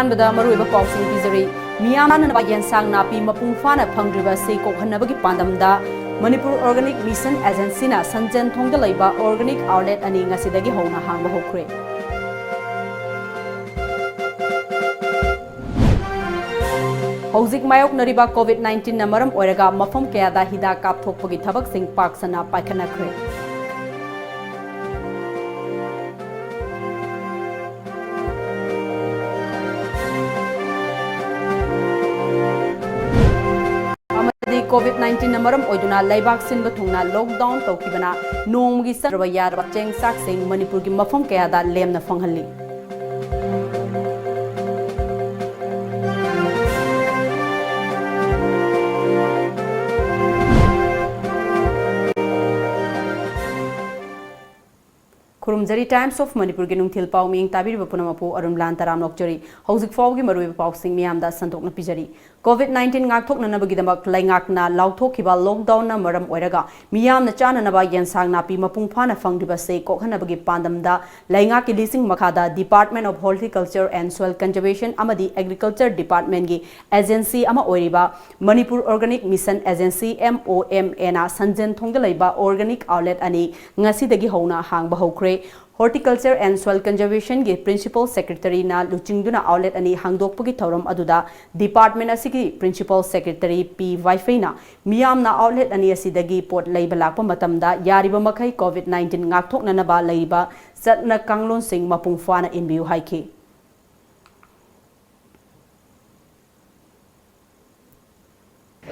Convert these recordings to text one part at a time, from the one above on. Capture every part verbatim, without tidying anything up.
ꯑꯍꯥꯟꯕꯗ ꯃꯔꯨꯑꯣꯏꯕ ꯄꯥꯎꯁꯤꯡ ꯄꯤꯖꯔꯤ꯫ ꯃꯤꯌꯥꯝꯅ ꯌꯦꯟꯁꯥꯡ ꯅꯥꯄꯤ ꯃꯄꯨꯡ ꯐꯥꯅ ꯐꯪꯗ꯭ꯔꯤꯕ ꯑꯁꯤ ꯀꯣꯛꯍꯟꯅꯕꯒꯤ ꯄꯥꯟꯗꯝꯗ ꯃꯅꯤꯄꯨꯔ ꯑꯣꯔꯒꯥꯅꯤꯛ ꯃꯤꯁꯟ ꯑꯦꯖꯦꯟꯁꯤꯅ ꯁꯟꯖꯦꯟ ꯊꯣꯡꯗ ꯂꯩꯕ ꯑꯣꯔꯒꯥꯅꯤꯛ ꯑꯥꯎꯠꯂꯦꯠ ꯑꯅꯤ ꯉꯁꯤꯗꯒꯤ ꯍꯧꯅ ꯍꯥꯡꯕ ꯍꯧꯈ꯭ꯔꯦ꯫ ꯍꯧꯖꯤꯛ ꯃꯥꯌꯣꯛꯅꯔꯤꯕ ꯀꯣꯚꯤꯗ ꯅꯥꯏꯟꯇꯤꯟꯅ ꯃꯔꯝ ꯑꯣꯏꯔꯒ ꯃꯐꯝ ꯀꯌꯥꯗ ꯍꯤꯗꯥꯛ ꯀꯥꯞꯊꯣꯛꯄꯒꯤ ꯊꯕꯛꯁꯤꯡ ꯄꯥꯛ ꯁꯟꯅ ꯄꯥꯏꯈꯠꯅꯈ꯭ꯔꯦ꯫ ꯑꯃꯗꯤ ꯀꯣꯚꯤꯗ ꯅꯥꯏꯟꯇꯤꯟꯅ ꯃꯔꯝ ꯑꯣꯏꯗꯨꯅ ꯂꯩꯕꯥꯛ ꯁꯤꯟꯕ ꯊꯨꯡꯅ ꯂꯣꯛꯗꯥꯎꯟ ꯇꯧꯈꯤꯕꯅ ꯅꯣꯡꯃꯒꯤ ꯆꯠꯇ꯭ꯔꯕ ꯌꯥꯗ꯭ꯔꯕ ꯆꯦꯡ ꯆꯥꯛꯁꯤꯡ ꯃꯅꯤꯄꯨꯔꯒꯤ ꯃꯐꯝ ꯀꯌꯥꯗ ꯂꯦꯝꯅ ꯐꯪꯍꯜꯂꯤ꯫ ꯈꯨꯔꯨꯝꯖꯔꯤ꯫ Times of ꯃꯅꯤꯄꯨꯔꯒꯤ ꯅꯨꯡꯊꯤꯜ ꯄꯥꯎ ꯃꯤꯌꯦꯡ ꯇꯥꯕꯤꯔꯤꯕ ꯄꯨꯝꯅꯃꯛꯄꯨ ꯑꯔꯨꯟ ꯂꯥꯟ ꯇꯔꯥꯝꯅ ꯑꯣꯛꯆꯔꯤ꯫ ꯍꯧꯖꯤꯛ ꯐꯥꯎꯒꯤ ꯃꯔꯨꯑꯣꯏꯕ ꯄꯥꯎꯁꯤꯡ ꯃꯤꯌꯥꯝꯗ ꯁꯟꯗꯣꯛꯅ ꯄꯤꯖꯔꯤ꯫ ꯀꯣꯚꯤꯗ ꯅꯥꯏꯟꯇꯤꯟ ꯉꯥꯛꯊꯣꯛꯅꯅꯕꯒꯤꯗꯃꯛ ꯂꯩꯉꯥꯛꯅ ꯂꯥꯎꯊꯣꯛꯈꯤꯕ ꯂꯣꯛꯗꯥꯎꯟꯅ ꯃꯔꯝ ꯑꯣꯏꯔꯒ ꯃꯤꯌꯥꯝꯅ ꯆꯥꯅꯅꯕ ꯌꯦꯟꯁꯥꯡ ꯅꯥꯄꯤ ꯃꯄꯨꯡ ꯐꯥꯅ ꯐꯪꯗ꯭ꯔꯤꯕꯁꯦ ꯀꯣꯛꯍꯟꯅꯕꯒꯤ ꯄꯥꯟꯗꯝꯗ ꯂꯩꯉꯥꯛꯀꯤ ꯂꯤꯁꯤꯡ ꯃꯈꯥꯗ Department of Horticulture and Soil Conservation ꯑꯃꯗꯤ Agriculture Departmentꯀꯤ ꯑꯦꯖꯦꯟꯁꯤ ꯑꯃ ꯑꯣꯏꯔꯤꯕ Manipur organic mission agency, M O M Aꯅ ꯁꯟꯖꯦꯟ ꯊꯣꯡꯗ ꯂꯩꯕ ꯑꯣꯔꯒꯥꯅꯤꯛ ꯑꯥꯎꯠꯂꯦꯠ ꯑꯅꯤ ꯉꯁꯤꯗꯒꯤ ꯍꯧꯅ ꯍꯥꯡꯕ ꯍꯧꯈ꯭ꯔꯦ꯫ Horticulture and Soil Conservationꯒꯤ Principal Secretaryꯅ ꯂꯨꯆꯤꯡꯗꯨꯅ ꯑꯥꯎꯠꯂꯦꯠ ꯑꯅꯤ ꯍꯥꯡꯗꯣꯛꯄꯒꯤ ꯊꯧꯔꯝ ꯑꯗꯨꯗ department ꯑꯁꯤꯒꯤ Principal Secretary P ꯋꯥꯏꯐꯩꯅ ꯃꯤꯌꯥꯝꯅ ꯑꯥꯎꯠꯂꯦꯠ ꯑꯅꯤ ꯑꯁꯤꯗꯒꯤ ꯄꯣꯠ ꯂꯩꯕ ꯂꯥꯛꯄ ꯃꯇꯝꯗ ꯌꯥꯔꯤꯕ ꯃꯈꯩ ꯀꯣꯚꯤꯗ ꯅꯥꯏꯟꯇꯤꯟ ꯉꯥꯛꯊꯣꯛꯅꯅꯕ ꯂꯩꯔꯤꯕ ꯆꯠꯅ ꯀꯥꯡꯂꯣꯟꯁꯤꯡ ꯃꯄꯨꯡ ꯐꯥꯅ ꯏꯟꯕꯤꯌꯨ ꯍꯥꯏꯈꯤ꯫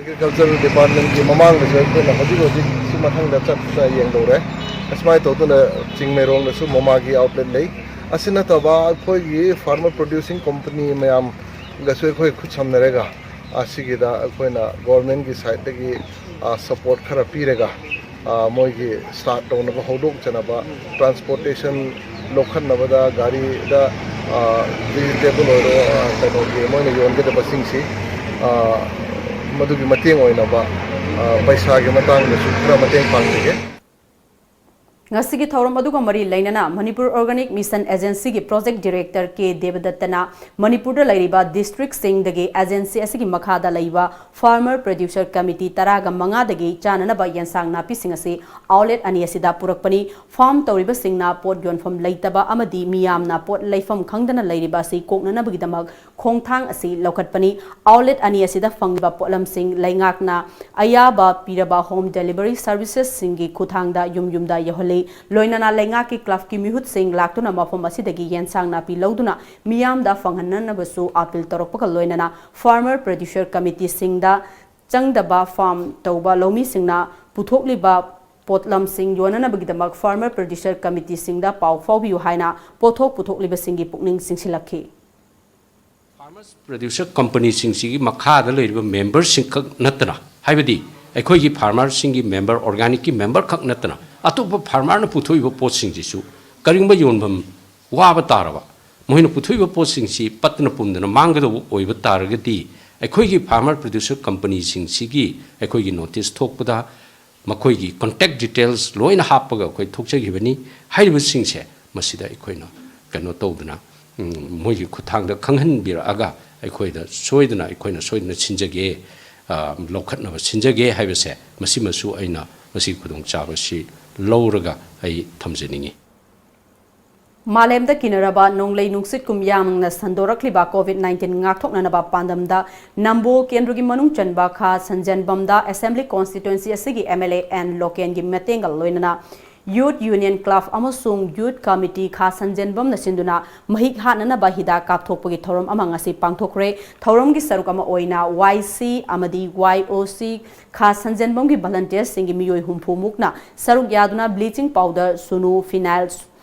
Agriculture Departmentꯀꯤ ꯃꯃꯥꯡꯗꯁꯨ ꯑꯩꯈꯣꯏꯅ ꯍꯧꯖꯤꯛ ꯍꯧꯖꯤꯛ ꯁꯤ ꯃꯊꯪꯗ ꯆꯠꯇꯨꯅ ꯌꯦꯡꯗꯧꯔꯦ꯫ ꯑꯁꯨꯃꯥꯏꯅ ꯇꯧꯗꯨꯅ ꯆꯤꯡꯃꯩꯔꯣꯡꯗꯁꯨ ꯃꯣꯃꯥꯒꯤ ꯑꯥꯎꯠꯂꯦꯠ ꯂꯩ꯫ ꯑꯁꯤ ꯅꯠꯇꯕ ꯑꯩꯈꯣꯏꯒꯤ farmer producing company ꯃꯌꯥꯝꯒꯁꯨ ꯑꯩꯈꯣꯏ ꯈꯨꯠꯁꯝꯅꯔꯒ ꯑꯁꯤꯒꯤꯗ ꯑꯩꯈꯣꯏꯅ governmentꯀꯤ sideꯇꯒꯤ, ꯑ, support ꯈꯔ ꯄꯤꯔꯒ, ꯑ, ꯃꯣꯏꯒꯤ start ꯇꯧꯅꯕ, ꯍꯧꯗꯣꯛꯆꯅꯕ, transportation ꯂꯧꯈꯠꯅꯕꯗ ꯒꯥꯔꯤꯗ, ꯑ, vegetable ꯑꯣꯏꯔꯣ, ꯑ, ꯀꯩꯅꯣꯒꯤ ꯃꯣꯏꯅ ꯌꯣꯟꯒꯗꯕꯁꯤꯡꯁꯤ, ꯑ, ꯃꯗꯨꯒꯤ ꯃꯇꯦꯡ ꯑꯣꯏꯅꯕ, ꯑ, ꯄꯩꯁꯥꯒꯤ ꯃꯇꯥꯡꯗꯁꯨ ꯈꯔ ꯃꯇꯦꯡ ꯄꯥꯡꯖꯒꯦ꯫ ꯉꯁꯤꯒꯤ ꯊꯧꯔꯝ ꯑꯗꯨꯒ ꯃꯔꯤ ꯂꯩꯅꯅ ꯃꯅꯤꯄꯨꯔ ꯑꯣꯔꯒꯥꯅꯤꯛ ꯃꯤꯁꯟ ꯑꯦꯖꯦꯟꯁꯤꯒꯤ ꯄ꯭ꯔꯣꯖꯦꯛ ꯗꯤꯔꯦꯛꯇꯔ ꯀꯦ ꯗꯦꯕꯗꯠꯇꯅ ꯃꯅꯤꯄꯨꯔꯗ ꯂꯩꯔꯤꯕ ꯗꯤꯁꯇ꯭ꯔꯤꯛꯁꯤꯡꯗꯒꯤ ꯑꯦꯖꯦꯟꯁꯤ ꯑꯁꯤꯒꯤ ꯃꯈꯥꯗ ꯂꯩꯕ ꯐꯥꯔꯃꯔ ꯄ꯭ꯔꯗ꯭ꯌꯨꯁꯔ ꯀꯃꯤꯇꯤ ꯇꯔꯥꯒ ꯃꯉꯥꯗꯒꯤ ꯆꯥꯅꯅꯕ ꯌꯦꯟꯁꯥꯡ ꯅꯥꯄꯤꯁꯤꯡ ꯑꯁꯤ ꯑꯥꯎꯠꯂꯦꯠ ꯑꯅꯤ ꯑꯁꯤꯗ ꯄꯨꯔꯛꯄꯅꯤ꯫ ꯐꯥꯔꯝ ꯇꯧꯔꯤꯕꯁꯤꯡꯅ ꯄꯣꯠ ꯌꯣꯟꯐꯝ ꯂꯩꯇꯕ ꯑꯃꯗꯤ ꯃꯤꯌꯥꯝꯅ ꯄꯣꯠ ꯂꯩꯐꯝ ꯈꯪꯗꯅ ꯂꯩꯔꯤꯕ ꯑꯁꯤ ꯀꯣꯛꯅꯅꯕꯒꯤꯗꯃꯛ ꯈꯣꯡꯊꯥꯡ ꯑꯁꯤ ꯂꯧꯈꯠꯄꯅꯤ꯫ ꯑꯥꯎꯠꯂꯦꯠ ꯑꯅꯤ ꯑꯁꯤꯗ ꯐꯪꯂꯤꯕ ꯄꯣꯠꯂꯝꯁꯤꯡ ꯂꯩꯉꯥꯛꯅ ꯑꯌꯥꯕ ꯄꯤꯔꯕ ꯍꯣꯝ ꯗꯦꯂꯤꯚꯔꯤ ꯁꯔꯚꯤꯁꯦꯁꯁꯤꯡꯒꯤ ꯈꯨꯠꯊꯥꯡꯗ ꯌꯨꯝ ꯌꯨꯝꯗ ꯌꯧꯍꯜꯂꯤ꯫ ꯂꯣꯏꯅꯅ ꯂꯩꯉꯥꯛꯀꯤ ꯀ꯭ꯂꯕꯀꯤ ꯃꯤꯍꯨꯠꯁꯤꯡ ꯂꯥꯛꯇꯨꯅ ꯃꯐꯝ ꯑꯁꯤꯗꯒꯤ ꯌꯦꯟꯁꯥꯡ ꯅꯥꯄꯤ ꯂꯧꯗꯨꯅ ꯃꯤꯌꯥꯝꯗ ꯐꯪꯍꯟꯅꯅꯕꯁꯨ ꯑꯥꯄꯤꯜ ꯇꯧꯔꯛꯄꯒ ꯂꯣꯏꯅꯅ ꯐꯥꯔꯃꯔ ꯄ꯭ꯔꯗ꯭ꯌꯨꯁꯔ ꯀꯃꯤꯇꯤꯁꯤꯡꯗ ꯆꯪꯗꯕ ꯐꯥꯔꯝ ꯇꯧꯕ ꯂꯧꯃꯤꯁꯤꯡꯅ ꯄꯨꯊꯣꯛꯂꯤꯕ ꯄꯣꯠꯂꯝꯁꯤꯡ ꯌꯣꯟꯅꯅꯕꯒꯤꯗꯃꯛ ꯐꯥꯔꯃꯔ ꯄ꯭ꯔꯗ꯭ꯌꯨꯁꯔ ꯀꯃꯤꯇꯤꯁꯤꯡꯗ ꯄꯥꯎ ꯐꯥꯎꯕꯤꯌꯨ ꯍꯥꯏꯅ ꯄꯣꯠꯊꯣꯛ ꯄꯨꯊꯣꯛꯂꯤꯕꯁꯤꯡꯒꯤ ꯄꯨꯛꯅꯤꯡ ꯆꯤꯡꯁꯤꯜꯂꯛꯈꯤ꯫ ꯐꯥꯔꯃꯔꯁ ꯄ꯭ꯔꯗ꯭ꯌꯨꯁꯔ ꯀꯝꯄꯅꯤꯁꯤꯡꯁꯤꯒꯤ ꯃꯈꯥꯗ ꯂꯩꯔꯤꯕ ꯃꯦꯝꯕꯔꯁꯤꯡꯈꯛ ꯅꯠꯇꯅ, ꯍꯥꯏꯕꯗꯤ ꯑꯩꯈꯣꯏꯒꯤ ꯐꯥꯔꯃꯔꯁꯤꯡꯒꯤ ꯃꯦꯝꯕꯔ, ꯑꯣꯔꯒꯥꯅꯤꯛꯀꯤ ꯃꯦꯝꯕꯔ ꯈꯛ ꯅꯠꯇꯅ, ꯑꯇꯣꯞꯄ ꯐꯥꯔꯃꯔꯅ ꯄꯨꯊꯣꯛꯏꯕ ꯄꯣꯠꯁꯤꯡꯁꯤꯁꯨ ꯀꯔꯤꯒꯨꯝꯕ ꯌꯣꯟꯐꯝ ꯋꯥꯕ ꯇꯥꯔꯕ, ꯃꯈꯣꯏꯅ ꯄꯨꯊꯣꯛꯏꯕ ꯄꯣꯠꯁꯤꯡꯁꯤ ꯄꯠꯇꯅ ꯄꯨꯝꯗꯅ ꯃꯥꯡꯒꯗꯧꯕ ꯑꯣꯏꯕ ꯇꯥꯔꯒꯗꯤ, ꯑꯩꯈꯣꯏꯒꯤ ꯐꯥꯔꯃꯔ ꯄ꯭ꯔꯗ꯭ꯌꯨꯁꯔ ꯀꯝꯄꯅꯤꯁꯤꯡꯁꯤꯒꯤ ꯑꯩꯈꯣꯏꯒꯤ ꯅꯣꯇꯤꯁ ꯊꯣꯛꯄꯗ ꯃꯈꯣꯏꯒꯤ ꯀꯣꯟꯇꯦꯛ ꯗꯤꯇꯦꯜꯁ ꯂꯣꯏꯅ ꯍꯥꯞꯄꯒ ꯑꯩꯈꯣꯏ ꯊꯣꯛꯆꯈꯤꯕꯅꯤ꯫ ꯍꯥꯏꯔꯤꯕꯁꯤꯡꯁꯦ ꯃꯁꯤꯗ ꯑꯩꯈꯣꯏꯅ ꯀꯩꯅꯣ ꯇꯧꯗꯅ, ꯎꯝ, ꯃꯣꯏꯒꯤ ꯈꯨꯠꯊꯥꯡꯗ ꯈꯪꯍꯟꯕꯤꯔꯛꯑꯒ ꯑꯩꯈꯣꯏꯗ ꯁꯣꯏꯗꯅ, ꯑꯩꯈꯣꯏꯅ ꯁꯣꯏꯗꯅ ꯁꯤꯟꯖꯒꯦ, ꯑ, ꯂꯧꯈꯠꯅꯕ ꯁꯤꯟꯖꯒꯦ ꯍꯥꯏꯕꯁꯦ ꯃꯁꯤꯃꯁꯨ ꯑꯩꯅ ꯃꯁꯤꯒꯤ ꯈꯨꯗꯣꯡꯆꯥꯕꯁꯤ ꯂꯧꯔꯒ ꯑꯩ ꯊꯝꯖꯅꯤꯡꯏ꯫ ꯃꯥꯂꯦꯝꯗ ꯀꯤꯅꯔꯕ ꯅꯣꯡꯂꯩ ꯅꯨꯡꯁꯤꯠ ꯀꯨꯝ ꯌꯥꯝꯅ ꯁꯟꯗꯣꯔꯛꯂꯤꯕ ꯀꯣꯚꯤꯗ ꯅꯥꯏꯟꯇꯤꯟ ꯉꯥꯛꯊꯣꯛꯅꯅꯕ ꯄꯥꯟꯗꯝꯗ ꯅꯝꯕꯣꯜ ꯀꯦꯟꯗ꯭ꯔꯒꯤ ꯃꯅꯨꯡ ꯆꯟꯕ ꯈꯥ ꯁꯟꯖꯦꯟꯕꯝꯗ ꯑꯦꯁꯦꯝꯕ꯭ꯂꯤ ꯀꯣꯟꯁꯇꯤꯇ꯭ꯋꯦꯟꯁꯤ ꯑꯁꯤꯒꯤ ꯑꯦꯝ ꯑꯦꯜ ꯑꯦ ꯑꯦꯟ ꯂꯣꯀꯦꯟꯒꯤ ꯃꯇꯦꯡꯒ ꯂꯣꯏꯅꯅ ꯌꯨꯠ ꯌꯨꯅꯤꯌꯟ ꯀ꯭ꯂꯕ ꯑꯃꯁꯨꯡ ꯌꯨꯠ ꯀꯃꯤꯇꯤ ꯈꯥ ꯁꯟꯖꯦꯟꯕꯝꯅ ꯁꯤꯟꯗꯨꯅ ꯃꯍꯤꯛ ꯍꯥꯠꯅꯅꯕ ꯍꯤꯗꯥꯛ ꯀꯥꯞꯊꯣꯛꯄꯒꯤ ꯊꯧꯔꯝ ꯑꯃ ꯉꯁꯤ ꯄꯥꯡꯊꯣꯛꯈ꯭ꯔꯦ꯫ ꯊꯧꯔꯝꯒꯤ ꯁꯔꯨꯛ ꯑꯃ ꯑꯣꯏꯅ ꯋꯥꯏ ꯁꯤ ꯑꯃꯗꯤ ꯋꯥꯏ ꯑꯣ ꯁꯤ ꯈꯥ ꯁꯟꯖꯦꯟꯕꯝꯒꯤ ꯚꯂꯟꯇꯤꯌꯔꯁꯤꯡꯒꯤ ꯃꯤꯑꯣꯏ ꯍꯨꯝꯐꯨ ꯃꯨꯛꯅ ꯁꯔꯨꯛ ꯌꯥꯗꯨꯅ ꯕ꯭ꯂꯤꯆꯤꯡ ꯄꯥꯎꯗꯔ, ꯁꯨꯅꯨ, ꯐꯤꯅꯥꯏꯜ,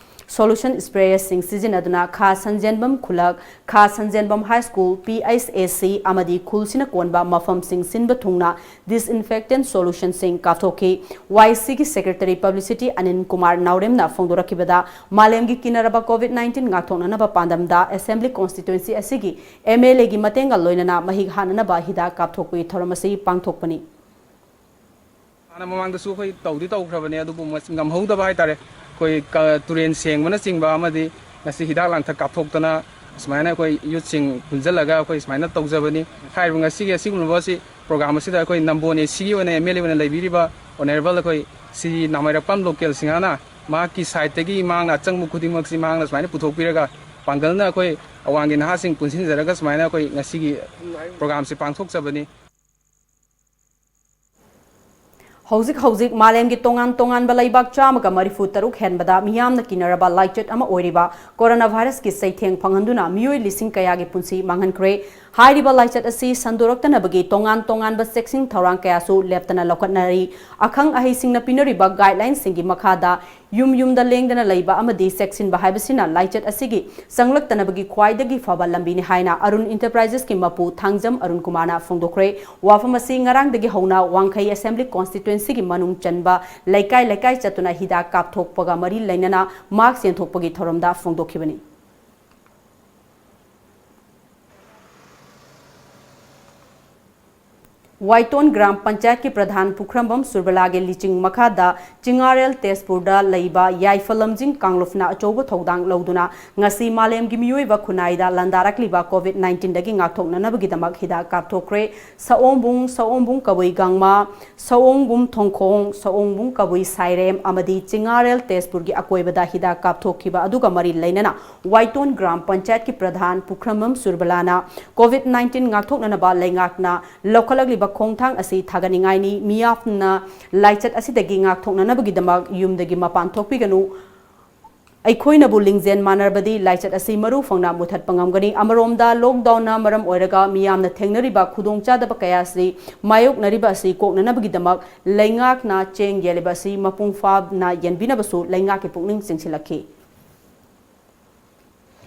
ꯁꯣꯂꯨꯁꯟ ꯁ꯭ꯄ꯭ꯔꯦꯌꯔꯁꯤꯡ ꯁꯤꯖꯤꯟꯅꯗꯨꯅ ꯈꯥ ꯁꯟꯖꯦꯟꯕꯝ ꯈꯨꯜꯂꯛ, ꯈꯥ ꯁꯟꯖꯦꯟꯕꯝ ꯍꯥꯏ ꯁ꯭ꯀꯨꯜ, ꯄꯤ ꯑꯩꯆ ꯑꯦ ꯁꯤ ꯑꯃꯗꯤ ꯈꯨꯜꯁꯤꯅ ꯀꯣꯟꯕ ꯃꯐꯝꯁꯤꯡ ꯁꯤꯟꯕ ꯊꯨꯡꯅ ꯗꯤꯁꯏꯟꯐꯦꯛꯇꯦꯟ ꯁꯣꯂꯨꯁꯟꯁꯤꯡ ꯀꯥꯞꯊꯣꯛꯈꯤ꯫ ꯋꯥꯏ ꯁꯤꯒꯤ ꯁꯦꯀ꯭ꯔꯦꯇꯔꯤ ꯄꯕ꯭ꯂꯤꯁꯤꯇꯤ ꯑꯅꯤꯜ ꯀꯨꯃꯥꯔ ꯅꯥꯎꯔꯦꯝꯅ ꯐꯣꯡꯗꯣꯔꯛꯈꯤꯕꯗ, ꯃꯥꯂꯦꯝꯒꯤ ꯀꯤꯅꯔꯕ ꯀꯣꯚꯤꯗ ꯅꯥꯏꯟꯇꯤꯟ ꯉꯥꯛꯊꯣꯛꯅꯅꯕ ꯄꯥꯟꯗꯝꯗ ꯑꯦꯁꯦꯝꯕ꯭ꯂꯤ ꯀꯣꯟꯁꯇꯤꯇ꯭ꯋꯦꯟꯁꯤ ꯑꯁꯤꯒꯤ ꯑꯦꯝ ꯑꯦꯜ ꯑꯦꯒꯤ ꯃꯇꯦꯡꯒ ꯂꯣꯏꯅꯅ ꯃꯍꯤꯛ ꯍꯥꯠꯅꯅꯕ ꯍꯤꯗꯥꯛ ꯀꯥꯞꯊꯣꯛꯄꯒꯤ ꯊꯧꯔꯝ ꯑꯁꯤ ꯄꯥꯡꯊꯣꯛꯄꯅꯤ꯫ ꯍꯥꯟꯅ ꯃꯃꯥꯡꯗꯁꯨ ꯑꯩꯈꯣꯏ ꯇꯧꯗꯤ ꯇꯧꯈ꯭ꯔꯕꯅꯦ, ꯑꯗꯨꯕꯨ ꯃꯁꯤ ꯉꯝꯍꯧꯗꯕ ꯍꯥꯏꯇꯥꯔꯦ꯫ ꯑꯩꯈꯣꯏ ꯀ-, ꯇꯨꯔꯦꯟ ꯁꯦꯡꯕꯅꯆꯤꯡꯕ ꯑꯃꯗꯤ ꯉꯁꯤ ꯍꯤꯗꯥꯛ ꯂꯥꯡꯊꯛ ꯀꯥꯞꯊꯣꯛꯇꯅ ꯁꯨꯃꯥꯏꯅ ꯑꯩꯈꯣꯏ ꯌꯨꯠꯁꯤꯡ ꯄꯨꯟꯁꯤꯜꯂꯒ ꯑꯩꯈꯣꯏ ꯁꯨꯃꯥꯏꯅ ꯇꯧꯖꯕꯅꯤ꯫ ꯍꯥꯏꯔꯤꯕ ꯉꯁꯤꯒꯤ ꯑꯁꯤꯒꯨꯝꯂꯕ ꯑꯁꯤ ꯄ꯭ꯔꯣꯒ꯭ꯔꯥꯝ ꯑꯁꯤꯗ ꯑꯩꯈꯣꯏ ꯅꯝꯕꯣꯜ ꯑꯦ ꯁꯤꯒꯤ ꯑꯣꯏꯅ ꯑꯦꯝ ꯑꯦꯜ ꯑꯦ ꯑꯣꯏꯅ ꯂꯩꯕꯤꯔꯤꯕ ꯑꯣꯅꯔꯦꯕꯜ ꯑꯩꯈꯣꯏ ꯁꯤ ꯅꯥꯃꯩꯔꯛꯄꯝ ꯂꯣꯀꯦꯜ ꯁꯤꯡꯍꯅ ꯃꯍꯥꯛꯀꯤ ꯁꯥꯏꯠꯇꯒꯤ ꯃꯍꯥꯛꯅ ꯑꯆꯪꯕ ꯈꯨꯗꯤꯡꯃꯛꯁꯤ ꯃꯍꯥꯛꯅ ꯁꯨꯃꯥꯏꯅ ꯄꯨꯊꯣꯛꯄꯤꯔꯒ ꯄꯥꯡꯒꯜꯅ ꯑꯩꯈꯣꯏ ꯑꯋꯥꯡꯒꯤ ꯅꯍꯥꯁꯤꯡ ꯄꯨꯟꯁꯤꯟꯖꯔꯒ ꯁꯨꯃꯥꯏꯅ ꯑꯩꯈꯣꯏ ꯉꯁꯤꯒꯤ ꯄ꯭ꯔꯣꯒ꯭ꯔꯥꯝꯁꯤ ꯄꯥꯡꯊꯣꯛꯆꯕꯅꯤ꯫ ꯍꯧꯖꯤꯛ ꯍꯧꯖꯤꯛ ꯃꯥꯂꯦꯝꯒꯤ ꯇꯣꯉꯥꯟ ꯇꯣꯉꯥꯟꯕ ꯂꯩꯕꯥꯛ ꯆꯥꯝꯃꯒ ꯃꯔꯤꯐꯨ ꯇꯔꯨꯛ ꯍꯦꯟꯕꯗ ꯃꯤꯌꯥꯝꯅ ꯀꯤꯅꯔꯕ ꯂꯥꯏꯆꯠ ꯑꯃ ꯑꯣꯏꯔꯤꯕ ꯀꯣꯔꯣꯅꯥ ꯚꯥꯏꯔꯁꯀꯤ ꯆꯩꯊꯦꯡ ꯐꯪꯍꯟꯗꯨꯅ ꯃꯤꯑꯣꯏ ꯂꯤꯁꯤꯡ ꯀꯌꯥꯒꯤ ꯄꯨꯟꯁꯤ ꯃꯥꯡꯍꯟꯈ꯭ꯔꯦ꯫ ꯍꯥꯏꯔꯤꯕ ꯂꯥꯏꯆꯠ ꯑꯁꯤ ꯁꯟꯗꯣꯔꯛꯇꯅꯕꯒꯤ ꯇꯣꯉꯥꯟ ꯇꯣꯉꯥꯟꯕ ꯆꯦꯛꯁꯤꯟ ꯊꯧꯔꯥꯡ ꯀꯌꯥꯁꯨ ꯂꯦꯞꯇꯅ ꯂꯧꯈꯠꯅꯔꯤ꯫ ꯑꯈꯪ ꯑꯍꯩꯁꯤꯡꯅ ꯄꯤꯅꯔꯤꯕ ꯒꯥꯏꯗꯂꯥꯏꯟꯁꯤꯡꯒꯤ ꯃꯈꯥꯗ ꯌꯨꯝ ꯌꯨꯝꯗ ꯂꯦꯡꯗꯅ ꯂꯩꯕ ꯑꯃꯗꯤ ꯆꯦꯛꯁꯤꯟꯕ ꯍꯥꯏꯕꯁꯤꯅ ꯂꯥꯏꯆꯠ ꯑꯁꯤꯒꯤ ꯆꯪꯂꯛꯇꯅꯕꯒꯤ ꯈ꯭ꯋꯥꯏꯗꯒꯤ ꯐꯕ ꯂꯝꯕꯤꯅꯤ ꯍꯥꯏꯅ ꯑꯔꯨꯟ ꯏꯟꯇꯔꯄ꯭ꯔꯥꯏꯖꯦꯁꯀꯤ ꯃꯄꯨ ꯊꯥꯡꯖꯝ ꯑꯔꯨꯟ ꯀꯨꯃꯥꯔꯅ ꯐꯣꯡꯗꯣꯛꯈ꯭ꯔꯦ꯫ ꯋꯥꯐꯝ ꯑꯁꯤ ꯉꯔꯥꯡꯗꯒꯤ ꯍꯧꯅ ꯋꯥꯡꯈꯩ ꯑꯦꯁꯦꯝꯕ꯭ꯂꯤ ꯀꯣꯟꯁꯇꯤꯇ꯭ꯋꯦꯟꯁꯤꯒꯤ ꯃꯅꯨꯡ ꯆꯟꯕ ꯂꯩꯀꯥꯏ ꯂꯩꯀꯥꯏ ꯆꯠꯇꯨꯅ ꯍꯤꯗꯥꯛ ꯀꯥꯞꯊꯣꯛꯄꯒ ꯃꯔꯤ ꯂꯩꯅꯅ ꯃꯥꯛꯁ ꯌꯦꯟꯊꯣꯛꯄꯒꯤ ꯊꯧꯔꯝꯗ ꯐꯣꯡꯗꯣꯛꯈꯤꯕꯅꯤ꯫ ꯋꯥꯏꯇꯣꯟ ꯒ꯭ꯔꯥꯝ ꯄꯟꯆꯥꯌꯠꯀꯤ ꯄ꯭ꯔꯙꯥꯟ ꯄꯨꯈ꯭ꯔꯝꯕꯝ ꯁꯨꯔꯕꯂꯥꯒꯤ ꯂꯤꯆꯤꯡ ꯃꯈꯥꯗ ꯆꯤꯉꯥꯔꯦꯜ ꯇꯦꯖꯄꯨꯔꯗ ꯂꯩꯕ ꯌꯥꯏꯐ ꯂꯝꯖꯤꯡ ꯀꯥꯡꯂꯨꯞꯅ ꯑꯆꯧꯕ ꯊꯧꯗꯥꯡ ꯂꯧꯗꯨꯅ ꯉꯁꯤ ꯃꯥꯂꯦꯝꯒꯤ ꯃꯤꯑꯣꯏꯕ ꯈꯨꯟꯅꯥꯏꯗ ꯂꯥꯟꯗꯥꯔꯛꯂꯤꯕ ꯀꯣꯚꯤꯗ ꯅꯥꯏꯟꯇꯤꯟꯗꯒꯤ ꯉꯥꯛꯊꯣꯛꯅꯅꯕꯒꯤꯗꯃꯛ ꯍꯤꯗꯥꯛ ꯀꯥꯞꯊꯣꯛꯈ꯭ꯔꯦ꯫ ꯁꯑꯣꯝꯕꯨꯡ, ꯁꯑꯣꯝꯕꯨꯡ ꯀꯕꯨꯏ ꯒꯥꯡꯃꯥ, ꯁꯑꯣꯝꯕꯨꯡ ꯊꯣꯡꯈꯣꯡ, ꯁꯑꯣꯝꯕꯨꯡ ꯀꯕꯨꯏ ꯁꯥꯏꯔꯦꯝ ꯑꯃꯗꯤ ꯆꯤꯉꯥꯔꯦꯜ ꯇꯦꯖꯄꯨꯔꯒꯤ ꯑꯀꯣꯏꯕꯗ ꯍꯤꯗꯥꯛ ꯀꯥꯞꯊꯣꯛꯈꯤꯕ ꯑꯗꯨꯒ ꯃꯔꯤ ꯂꯩꯅꯅ ꯋꯥꯏꯇꯣꯟ ꯒ꯭ꯔꯥꯝ ꯄꯟꯆꯥꯌꯠꯀꯤ ꯄ꯭ꯔꯙꯥꯟ ꯄꯨꯈ꯭ꯔꯝꯕꯝ ꯁꯨꯔꯕꯂꯥꯅ ꯀꯣꯚꯤꯗ ꯅꯥꯏꯟꯇꯤꯟ ꯉꯥꯛꯊꯣꯛꯅꯅꯕ ꯂꯩꯉꯥꯛꯅ ꯂꯧꯈꯠꯂꯛꯂꯤꯕ ꯈꯣꯡꯊꯥꯡ ꯑꯁꯤ ꯊꯥꯒꯠꯅꯤꯡꯉꯥꯏꯅꯤ꯫ ꯃꯤꯌꯥꯝꯅ ꯂꯥꯏꯆꯠ ꯑꯁꯤꯗꯒꯤ ꯉꯥꯛꯊꯣꯛꯅꯅꯕꯒꯤꯗꯃꯛ ꯌꯨꯝꯗꯒꯤ ꯃꯄꯥꯟ ꯊꯣꯛꯄꯤꯒꯅꯨ꯫ ꯑꯩꯈꯣꯏꯅꯕꯨ ꯂꯤꯡꯖꯦꯜ ꯃꯥꯟꯅꯔꯕꯗꯤ ꯂꯥꯏꯆꯠ ꯑꯁꯤ ꯃꯔꯨ ꯐꯪꯅ ꯃꯨꯊꯠꯄ ꯉꯝꯒꯅꯤ꯫ ꯑꯃꯔꯣꯝꯗ, ꯂꯣꯛꯗꯥꯎꯟꯅ ꯃꯔꯝ ꯑꯣꯏꯔꯒ ꯃꯤꯌꯥꯝꯅ ꯊꯦꯡꯅꯔꯤꯕ ꯈꯨꯗꯣꯡꯆꯥꯗꯕ ꯀꯌꯥ ꯑꯁꯤ ꯃꯥꯌꯣꯛꯅꯔꯤꯕ ꯑꯁꯤ ꯀꯣꯛꯅꯅꯕꯒꯤꯗꯃꯛ ꯂꯩꯉꯥꯛꯅ ꯆꯦꯡ ꯌꯦꯜꯂꯤꯕ ꯑꯁꯤ ꯃꯄꯨꯡ ꯐꯥꯅ ꯌꯦꯟꯕꯤꯅꯕꯁꯨ ꯂꯩꯉꯥꯛꯀꯤ ꯄꯨꯛꯅꯤꯡ ꯆꯤꯡꯁꯤꯜꯂꯛꯈꯤ꯫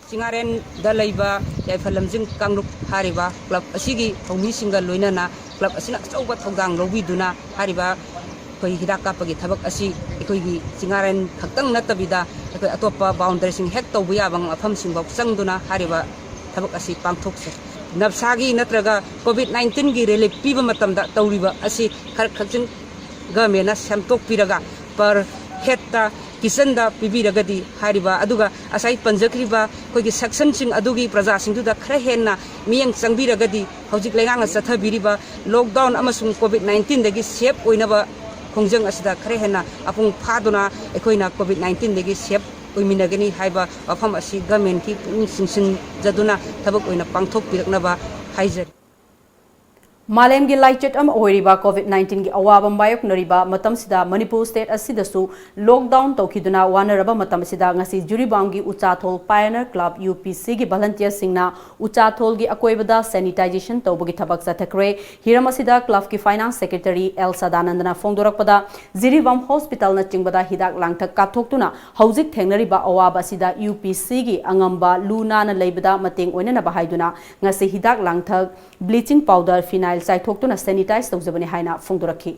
ꯆꯤꯉꯥꯔꯦꯟꯗ ꯂꯩꯕ ꯌꯥꯏꯐ ꯂꯝꯖꯤꯡ ꯀꯥꯡꯂꯨꯞ ꯍꯥꯏꯔꯤꯕ ꯀ꯭ꯂꯕ ꯑꯁꯤꯒꯤ ꯊꯧꯃꯤꯁꯤꯡꯒ ꯂꯣꯏꯅꯅ ꯀ꯭ꯂꯕ ꯑꯁꯤꯅ ꯑꯆꯧꯕ ꯊꯧꯗꯥꯡ ꯂꯧꯕꯤꯗꯨꯅ ꯍꯥꯏꯔꯤꯕ ꯑꯩꯈꯣꯏ ꯍꯤꯗꯥꯛ ꯀꯥꯞꯄꯒꯤ ꯊꯕꯛ ꯑꯁꯤ ꯑꯩꯈꯣꯏꯒꯤ ꯆꯤꯉꯥꯔꯦꯟ ꯈꯛꯇꯪ ꯅꯠꯇꯕꯤꯗ ꯑꯩꯈꯣꯏ ꯑꯇꯣꯞꯄ ꯕꯥꯎꯟꯗꯔꯤꯁꯤꯡ ꯍꯦꯛ ꯇꯧꯕ ꯌꯥꯕ ꯃꯐꯝꯁꯤꯡꯐꯥꯎ ꯆꯪꯗꯨꯅ ꯍꯥꯏꯔꯤꯕ ꯊꯕꯛ ꯑꯁꯤ ꯄꯥꯡꯊꯣꯛꯆꯩ꯫ ꯅꯞꯁꯥꯒꯤ ꯅꯠꯇ꯭ꯔꯒ ꯀꯣꯚꯤꯗ ꯅꯥꯏꯟꯇꯤꯟꯒꯤ ꯔꯤꯂꯤꯐ ꯄꯤꯕ ꯃꯇꯝꯗ ꯇꯧꯔꯤꯕ ꯑꯁꯤ ꯈꯔ ꯈꯛꯆꯤꯟ ꯒꯚꯔꯟꯃꯦꯟꯅ ꯁꯦꯝꯗꯣꯛꯄꯤꯔꯒ per headꯇ kitchenꯗ ꯄꯤꯕꯤꯔꯒꯗꯤ ꯍꯥꯏꯔꯤꯕ, ꯑꯗꯨꯒ ꯉꯁꯥꯏ ꯄꯟꯖꯈ꯭ꯔꯤꯕ ꯑꯩꯈꯣꯏꯒꯤ sectionꯁꯤꯡ ꯑꯗꯨꯒꯤ ꯄ꯭ꯔꯖꯥꯁꯤꯡꯗꯨꯗ ꯈꯔ ꯍꯦꯟꯅ ꯃꯤꯠꯌꯦꯡ ꯆꯪꯕꯤꯔꯒꯗꯤ ꯍꯧꯖꯤꯛ ꯂꯩꯉꯥꯛꯅ ꯆꯠꯊꯕꯤꯔꯤꯕ lockdown ꯑꯃꯁꯨꯡ COVID nineteenꯗꯒꯤ safe ꯑꯣꯏꯅꯕ ꯈꯣꯡꯖꯪ ꯑꯁꯤꯗ ꯈꯔ ꯍꯦꯟꯅ ꯃꯄꯨꯡ ꯐꯥꯗꯨꯅ ꯑꯩꯈꯣꯏꯅ COVID nineteenꯗꯒꯤ safe ꯑꯣꯏꯃꯤꯟꯅꯒꯅꯤ ꯍꯥꯏꯕ ꯋꯥꯐꯝ ꯑꯁꯤ ꯒꯚꯔꯟꯃꯦꯟꯠꯀꯤ ꯄꯨꯛꯅꯤꯡ ꯆꯤꯡꯁꯤꯟꯖꯗꯨꯅ ꯊꯕꯛ ꯑꯣꯏꯅ ꯄꯥꯡꯊꯣꯛꯄꯤꯔꯛꯅꯕ ꯍꯥꯏꯖꯔꯤ꯫ ꯃꯥꯂꯦꯝꯒꯤ ꯂꯥꯏꯆꯠ ꯑꯃ ꯑꯣꯏꯔꯤꯕ COVID nineteenꯒꯤ ꯑꯋꯥꯕ ꯃꯥꯌꯣꯛꯅꯔꯤꯕ ꯃꯇꯝꯁꯤꯗ ꯃꯅꯤꯄꯨꯔ state ꯑꯁꯤꯗꯁꯨ lockdown ꯇꯧꯈꯤꯗꯨꯅ ꯋꯥꯅꯔꯕ ꯃꯇꯝ ꯑꯁꯤꯗ ꯉꯁꯤ ꯖꯤꯔꯤꯕꯥꯝꯒꯤ ꯎꯆꯥꯊꯣꯜ Pioneer Club UPCꯒꯤ volunteerꯁꯤꯡꯅ ꯎꯆꯥꯊꯣꯜꯒꯤ ꯑꯀꯣꯏꯕꯗ sanitization ꯇꯧꯕꯒꯤ ꯊꯕꯛ ꯆꯠꯊꯈ꯭ꯔꯦ꯫ ꯍꯤꯔꯝ ꯑꯁꯤꯗ clubꯀꯤ finance secretary L ꯁꯗꯥꯅꯟꯗꯅ ꯐꯣꯡꯗꯣꯔꯛꯄꯗ, ꯖꯤꯔꯤꯕꯥꯝ hospitalꯅꯆꯤꯡꯕꯗ ꯍꯤꯗꯥꯛ ꯂꯥꯡꯊꯛ ꯀꯥꯞꯊꯣꯛꯇꯨꯅ ꯍꯧꯖꯤꯛ ꯊꯦꯡꯅꯔꯤꯕ ꯑꯋꯥꯕ ꯑꯁꯤꯗ UPCꯒꯤ ꯑꯉꯝꯕ ꯂꯨ ꯅꯥꯟꯅ ꯂꯩꯕꯗ ꯃꯇꯦꯡ ꯑꯣꯏꯅꯅꯕ ꯍꯥꯏꯗꯨꯅ ꯉꯁꯤ ꯍꯤꯗꯥꯛ ꯂꯥꯡꯊꯛ, bleaching powder, phenyl ꯆꯥꯏꯊꯣꯛꯇꯨꯅ sanitize ꯇꯧꯖꯕꯅꯤ ꯍꯥꯏꯅ ꯐꯣꯡꯗꯣꯔꯛꯈꯤ꯫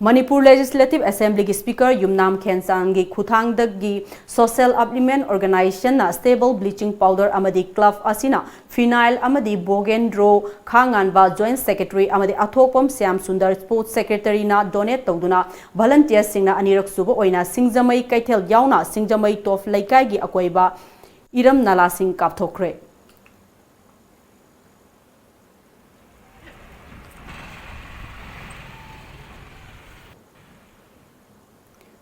ꯃꯅꯤꯄꯨꯔ Legislative Assemblyꯒꯤ Speaker ꯌꯨꯝꯅꯥꯝ ꯈꯦꯟꯆꯥꯡꯒꯤ ꯈꯨꯠꯊꯥꯡꯗꯒꯤ Social Upliftment Organisationꯅ stable bleaching powder ꯑꯃꯗꯤ club ꯑꯁꯤꯅ phenyl ꯑꯃꯗꯤ ꯕꯣꯒꯦꯟꯗ꯭ꯔꯣ ꯈꯥꯉꯥꯟꯕ Joint Secretary ꯑꯃꯗꯤ ꯑꯊꯣꯛꯄꯝ ꯁ꯭ꯌꯥꯝ ꯁꯨꯟꯗꯔ Sports Secretaryꯅ donate ꯇꯧꯗꯨꯅ volunteerꯁꯤꯡꯅ ꯑꯅꯤꯔꯛ ꯁꯨꯕ ꯑꯣꯏꯅ ꯁꯤꯡꯖꯃꯩ ꯀꯩꯊꯦꯜ ꯌꯥꯎꯅ ꯁꯤꯡꯖꯃꯩ ꯇꯣꯞ ꯂꯩꯀꯥꯏꯒꯤ ꯑꯀꯣꯏꯕ ꯏꯔꯝ ꯅꯂꯥꯁꯤꯡ ꯀꯥꯞꯊꯣꯛꯈ꯭ꯔꯦ꯫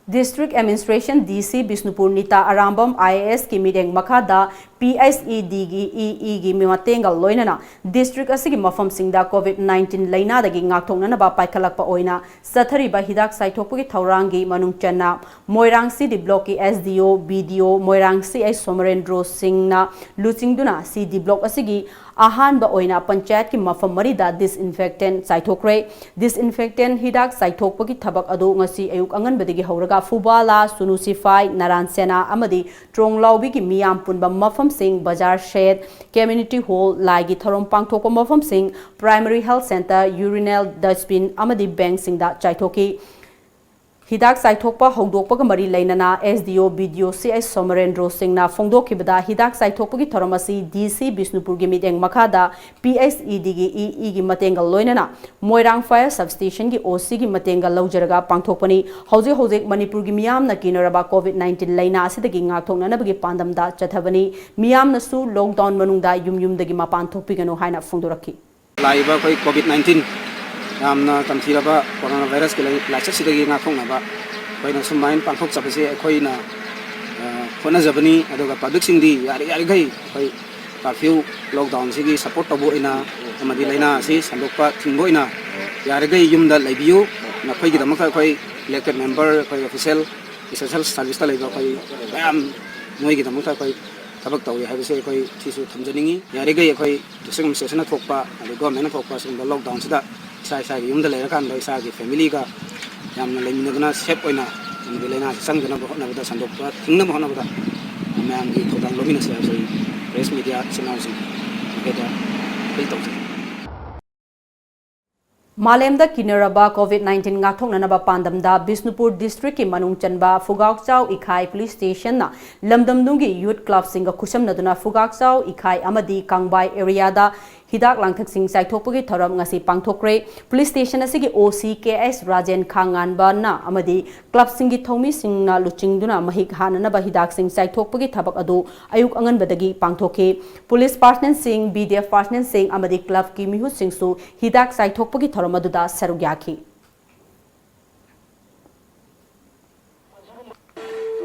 District Administration DC Bishnupur Nita Arambam IASꯀꯤ ꯃꯤꯠꯌꯦꯡ ꯃꯈꯥꯗ PHEDꯒꯤ EEꯒꯤ ꯃꯇꯦꯡꯒ ꯂꯣꯏꯅꯅ district ꯑꯁꯤꯒꯤ ꯃꯐꯝꯁꯤꯡꯗ COVID nineteen ꯂꯩꯅꯥꯗꯒꯤ ꯉꯥꯛꯊꯣꯛꯅꯅꯕ ꯄꯥꯏꯈꯠꯂꯛꯄ ꯑꯣꯏꯅ ꯆꯠꯊꯔꯤꯕ ꯍꯤꯗꯥꯛ ꯆꯥꯏꯊꯣꯛꯄꯒꯤ ꯊꯧꯔꯥꯡꯒꯤ ꯃꯅꯨꯡ ꯆꯟꯅ ꯃꯣꯏꯔꯥꯡ C D Blockꯀꯤ SDO, BDO, ꯃꯣꯏꯔꯥꯡ CI ꯁꯣꯃꯔꯦꯟꯗ꯭ꯔꯣ ꯁꯤꯡꯅ ꯂꯨꯆꯤꯡꯗꯨꯅ C D Block ꯑꯁꯤꯒꯤ ꯑꯍꯥꯟꯕ ꯑꯣꯏꯅ ꯄꯟꯆꯥꯌꯠꯀꯤ ꯃꯐꯝ ꯃꯔꯤꯗ disinfectant ꯆꯥꯏꯊꯣꯛꯈ꯭ꯔꯦ꯫ Disinfectant ꯍꯤꯗꯥꯛ ꯆꯥꯏꯊꯣꯛꯄꯒꯤ ꯊꯕꯛ ꯑꯗꯨ ꯉꯁꯤ ꯑꯌꯨꯛ ꯑꯉꯟꯕꯗꯒꯤ ꯍꯧꯔꯒ ꯐꯨꯕꯥꯂꯥ, ꯁꯨꯅꯨ ꯁꯤꯐꯥꯏ, ꯅꯥꯔꯥꯟ ꯁꯦꯅꯥ ꯑꯃꯗꯤ ꯇ꯭ꯔꯣꯡꯂꯥꯎꯕꯤꯒꯤ ꯃꯤꯌꯥꯝ ꯄꯨꯟꯕ ꯃꯐꯝꯁꯤꯡ, ꯕꯖꯥꯔ ꯁꯦꯠ, community hall, ꯂꯥꯏꯒꯤ ꯊꯧꯔꯝ ꯄꯥꯡꯊꯣꯛꯄ ꯃꯐꯝꯁꯤꯡ, primary health centre, urinal, dustbin ꯑꯃꯗꯤ bankꯁꯤꯡꯗ ꯆꯥꯏꯊꯣꯛꯈꯤ꯫ ꯍꯤꯗꯥꯛ ꯆꯥꯏꯊꯣꯛꯄ ꯍꯧꯗꯣꯛꯄꯒ ꯃꯔꯤ ꯂꯩꯅꯅ S D O, B D O, C H ꯁꯣꯃꯔꯦꯟꯗ꯭ꯔꯣ ꯁꯤꯡꯅ ꯐꯣꯡꯗꯣꯛꯈꯤꯕꯗ, ꯍꯤꯗꯥꯛ ꯆꯥꯏꯊꯣꯛꯄꯒꯤ ꯊꯧꯔꯝ ꯑꯁꯤ D C ꯕꯤꯁꯅꯨꯄꯨꯔꯒꯤ ꯃꯤꯠꯌꯦꯡ ꯃꯈꯥꯗ P H E D ꯒꯤ E E ꯒꯤ ꯃꯇꯦꯡꯒ ꯂꯣꯏꯅꯅ ꯃꯣꯏꯔꯥꯡ Fire Substation ꯒꯤ O C ꯒꯤ ꯃꯇꯦꯡꯒ ꯂꯧꯖꯔꯒ ꯄꯥꯡꯊꯣꯛꯄꯅꯤ꯫ ꯍꯧꯖꯤꯛ ꯍꯧꯖꯤꯛ ꯃꯅꯤꯄꯨꯔꯒꯤ ꯃꯤꯌꯥꯝꯅ ꯀꯤꯅꯔꯕ COVID nineteen ꯂꯥꯏꯅꯥ ꯑꯁꯤꯗꯒꯤ ꯉꯥꯛꯊꯣꯛꯅꯅꯕꯒꯤ ꯄꯥꯟꯗꯝꯗ ꯆꯠꯊꯕꯅꯤ꯫ ꯃꯤꯌꯥꯝꯅꯁꯨ lockdown ꯃꯅꯨꯡꯗ ꯌꯨꯝ ꯌꯨꯝꯗꯒꯤ ꯃꯄꯥꯟ ꯊꯣꯛꯄꯤꯒꯅꯨ ꯍꯥꯏꯅ ꯐꯣꯡꯗꯣꯔꯛꯈꯤ꯫ ꯂꯥꯛꯏꯕ ꯑꯩꯈꯣꯏ COVID nineteen ꯌꯥꯝꯅ ꯇꯝꯊꯤꯔꯕ corona virus ꯀꯤ ꯂꯥꯏ-, ꯂꯥꯏꯆꯠꯁꯤꯗꯒꯤ ꯉꯥꯛꯊꯣꯛꯅꯕ ꯑꯩꯈꯣꯏꯅ ꯁꯨꯃꯥꯏꯅ ꯄꯥꯡꯊꯣꯛꯆꯕꯁꯦ ꯑꯩꯈꯣꯏꯅ, ꯑ, ꯍꯣꯠꯅꯖꯕꯅꯤ꯫ ꯑꯗꯨꯒ public ꯁꯤꯡꯗꯤ ꯌꯥꯔꯤ-, ꯌꯥꯔꯤꯈꯩ ꯑꯩꯈꯣꯏ curfew, lockdown ꯁꯤꯒꯤ support ꯇꯧꯕ ꯑꯣꯏꯅ ꯑꯃꯗꯤ ꯂꯥꯏꯅꯥ ꯑꯁꯤ ꯁꯟꯗꯣꯛꯄ ꯊꯤꯡꯕ ꯑꯣꯏꯅ ꯌꯥꯔꯤꯈꯩ ꯌꯨꯝꯗ ꯂꯩꯕꯤꯌꯨ꯫ ꯅꯈꯣꯏꯒꯤꯗꯃꯛꯇ ꯑꯩꯈꯣꯏ elected member, ꯑꯩꯈꯣꯏ official, essential service ꯇ ꯂꯩꯕ ꯑꯩꯈꯣꯏ ꯃꯌꯥꯝ ꯅꯣꯏꯒꯤꯗꯃꯛꯇ ꯑꯩꯈꯣꯏ ꯊꯕꯛ ꯇꯧꯔꯤ ꯍꯥꯏꯕꯁꯦ ꯑꯩꯈꯣꯏ ꯁꯤꯁꯨ ꯊꯝꯖꯅꯤꯡꯉꯤ꯫ ꯌꯥꯔꯤꯈꯩ ꯑꯩꯈꯣꯏ district administration ꯅ ꯊꯣꯛꯄ, ꯑꯗꯩ government ꯅ ꯊꯣꯛꯄ ꯁꯤꯒꯨꯝꯕ lockdown ꯁꯤꯗ ꯏꯁꯥ ꯏꯁꯥꯒꯤ ꯌꯨꯝꯗ ꯂꯩꯔꯀꯥꯟꯗ ꯏꯁꯥꯒꯤ family ꯒ ꯌꯥꯝꯅ ꯂꯩꯃꯤꯟꯅꯗꯨꯅ safe ꯑꯣꯏꯅ, ꯑꯃꯗꯤ ꯂꯥꯏꯅꯥꯁꯤ ꯆꯪꯗꯅꯕ ꯍꯣꯠꯅꯕꯗ, ꯁꯟꯗꯣꯛꯄ ꯊꯤꯡꯅꯕ ꯍꯣꯠꯅꯕꯗ ꯃꯌꯥꯝꯒꯤ ꯊꯧꯗꯥꯡ ꯂꯧꯃꯤꯟꯅꯁꯤ ꯍꯥꯏꯕꯁꯤ ꯑꯩ press media ꯏꯆꯤꯟ ꯏꯅꯥꯎꯁꯤꯡ ꯃꯥꯏꯀꯩꯗ appeal ꯇꯧꯖꯔꯤ꯫ ꯃꯥꯂꯦꯝꯗ ꯀꯤꯅꯔꯕ COVID nineteen ꯉꯥꯛꯊꯣꯛꯅꯅꯕ ꯄꯥꯟꯗꯝꯗ ꯕꯤꯁꯅꯨꯄꯨꯔ district ꯀꯤ ꯃꯅꯨꯡ ꯆꯟꯕ ꯐꯨꯒꯥꯎꯆꯥꯎ ꯏꯈꯥꯏ police station ꯅ ꯂꯝꯗꯝꯗꯨꯒꯤ youth club ꯁꯤꯡꯒ ꯈꯨꯠꯁꯝꯅꯗꯨꯅ ꯐꯨꯒꯥꯎꯆꯥꯎ ꯏꯈꯥꯏ ꯑꯃꯗꯤ ꯀꯥꯡꯕꯥꯏ area ꯗ ꯍꯤꯗꯥꯛ ꯂꯥꯡꯊꯛꯁꯤꯡ ꯆꯥꯏꯊꯣꯛꯄꯒꯤ ꯊꯧꯔꯝ ꯉꯁꯤ ꯄꯥꯡꯊꯣꯛꯈ꯭ꯔꯦ꯫ Police station ꯑꯁꯤꯒꯤ O C K S Rajen ꯈꯥꯉꯥꯟꯕꯅ ꯑꯃꯗꯤ club ꯁꯤꯡꯒꯤ ꯊꯧꯃꯤꯁꯤꯡꯅ ꯂꯨꯆꯤꯡꯗꯨꯅ ꯃꯍꯤꯛ ꯍꯥꯟꯅꯅꯕ ꯍꯤꯗꯥꯛꯁꯤꯡ ꯆꯥꯏꯊꯣꯛꯄꯒꯤ ꯊꯕꯛ ꯑꯗꯨ ꯑꯌꯨꯛ ꯑꯉꯟꯕꯗꯒꯤ ꯄꯥꯡꯊꯣꯛꯈꯤ꯫ Police personnel ꯁꯤꯡ, B D F personnel ꯁꯤꯡ ꯑꯃꯗꯤ club ꯀꯤ ꯃꯤꯍꯨꯠꯁꯤꯡꯁꯨ ꯍꯤꯗꯥꯛ ꯆꯥꯏꯊꯣꯛꯄꯒꯤ ꯊꯧꯔꯝ ꯑꯗꯨꯗ ꯁꯔꯨꯛ ꯌꯥꯈꯤ꯫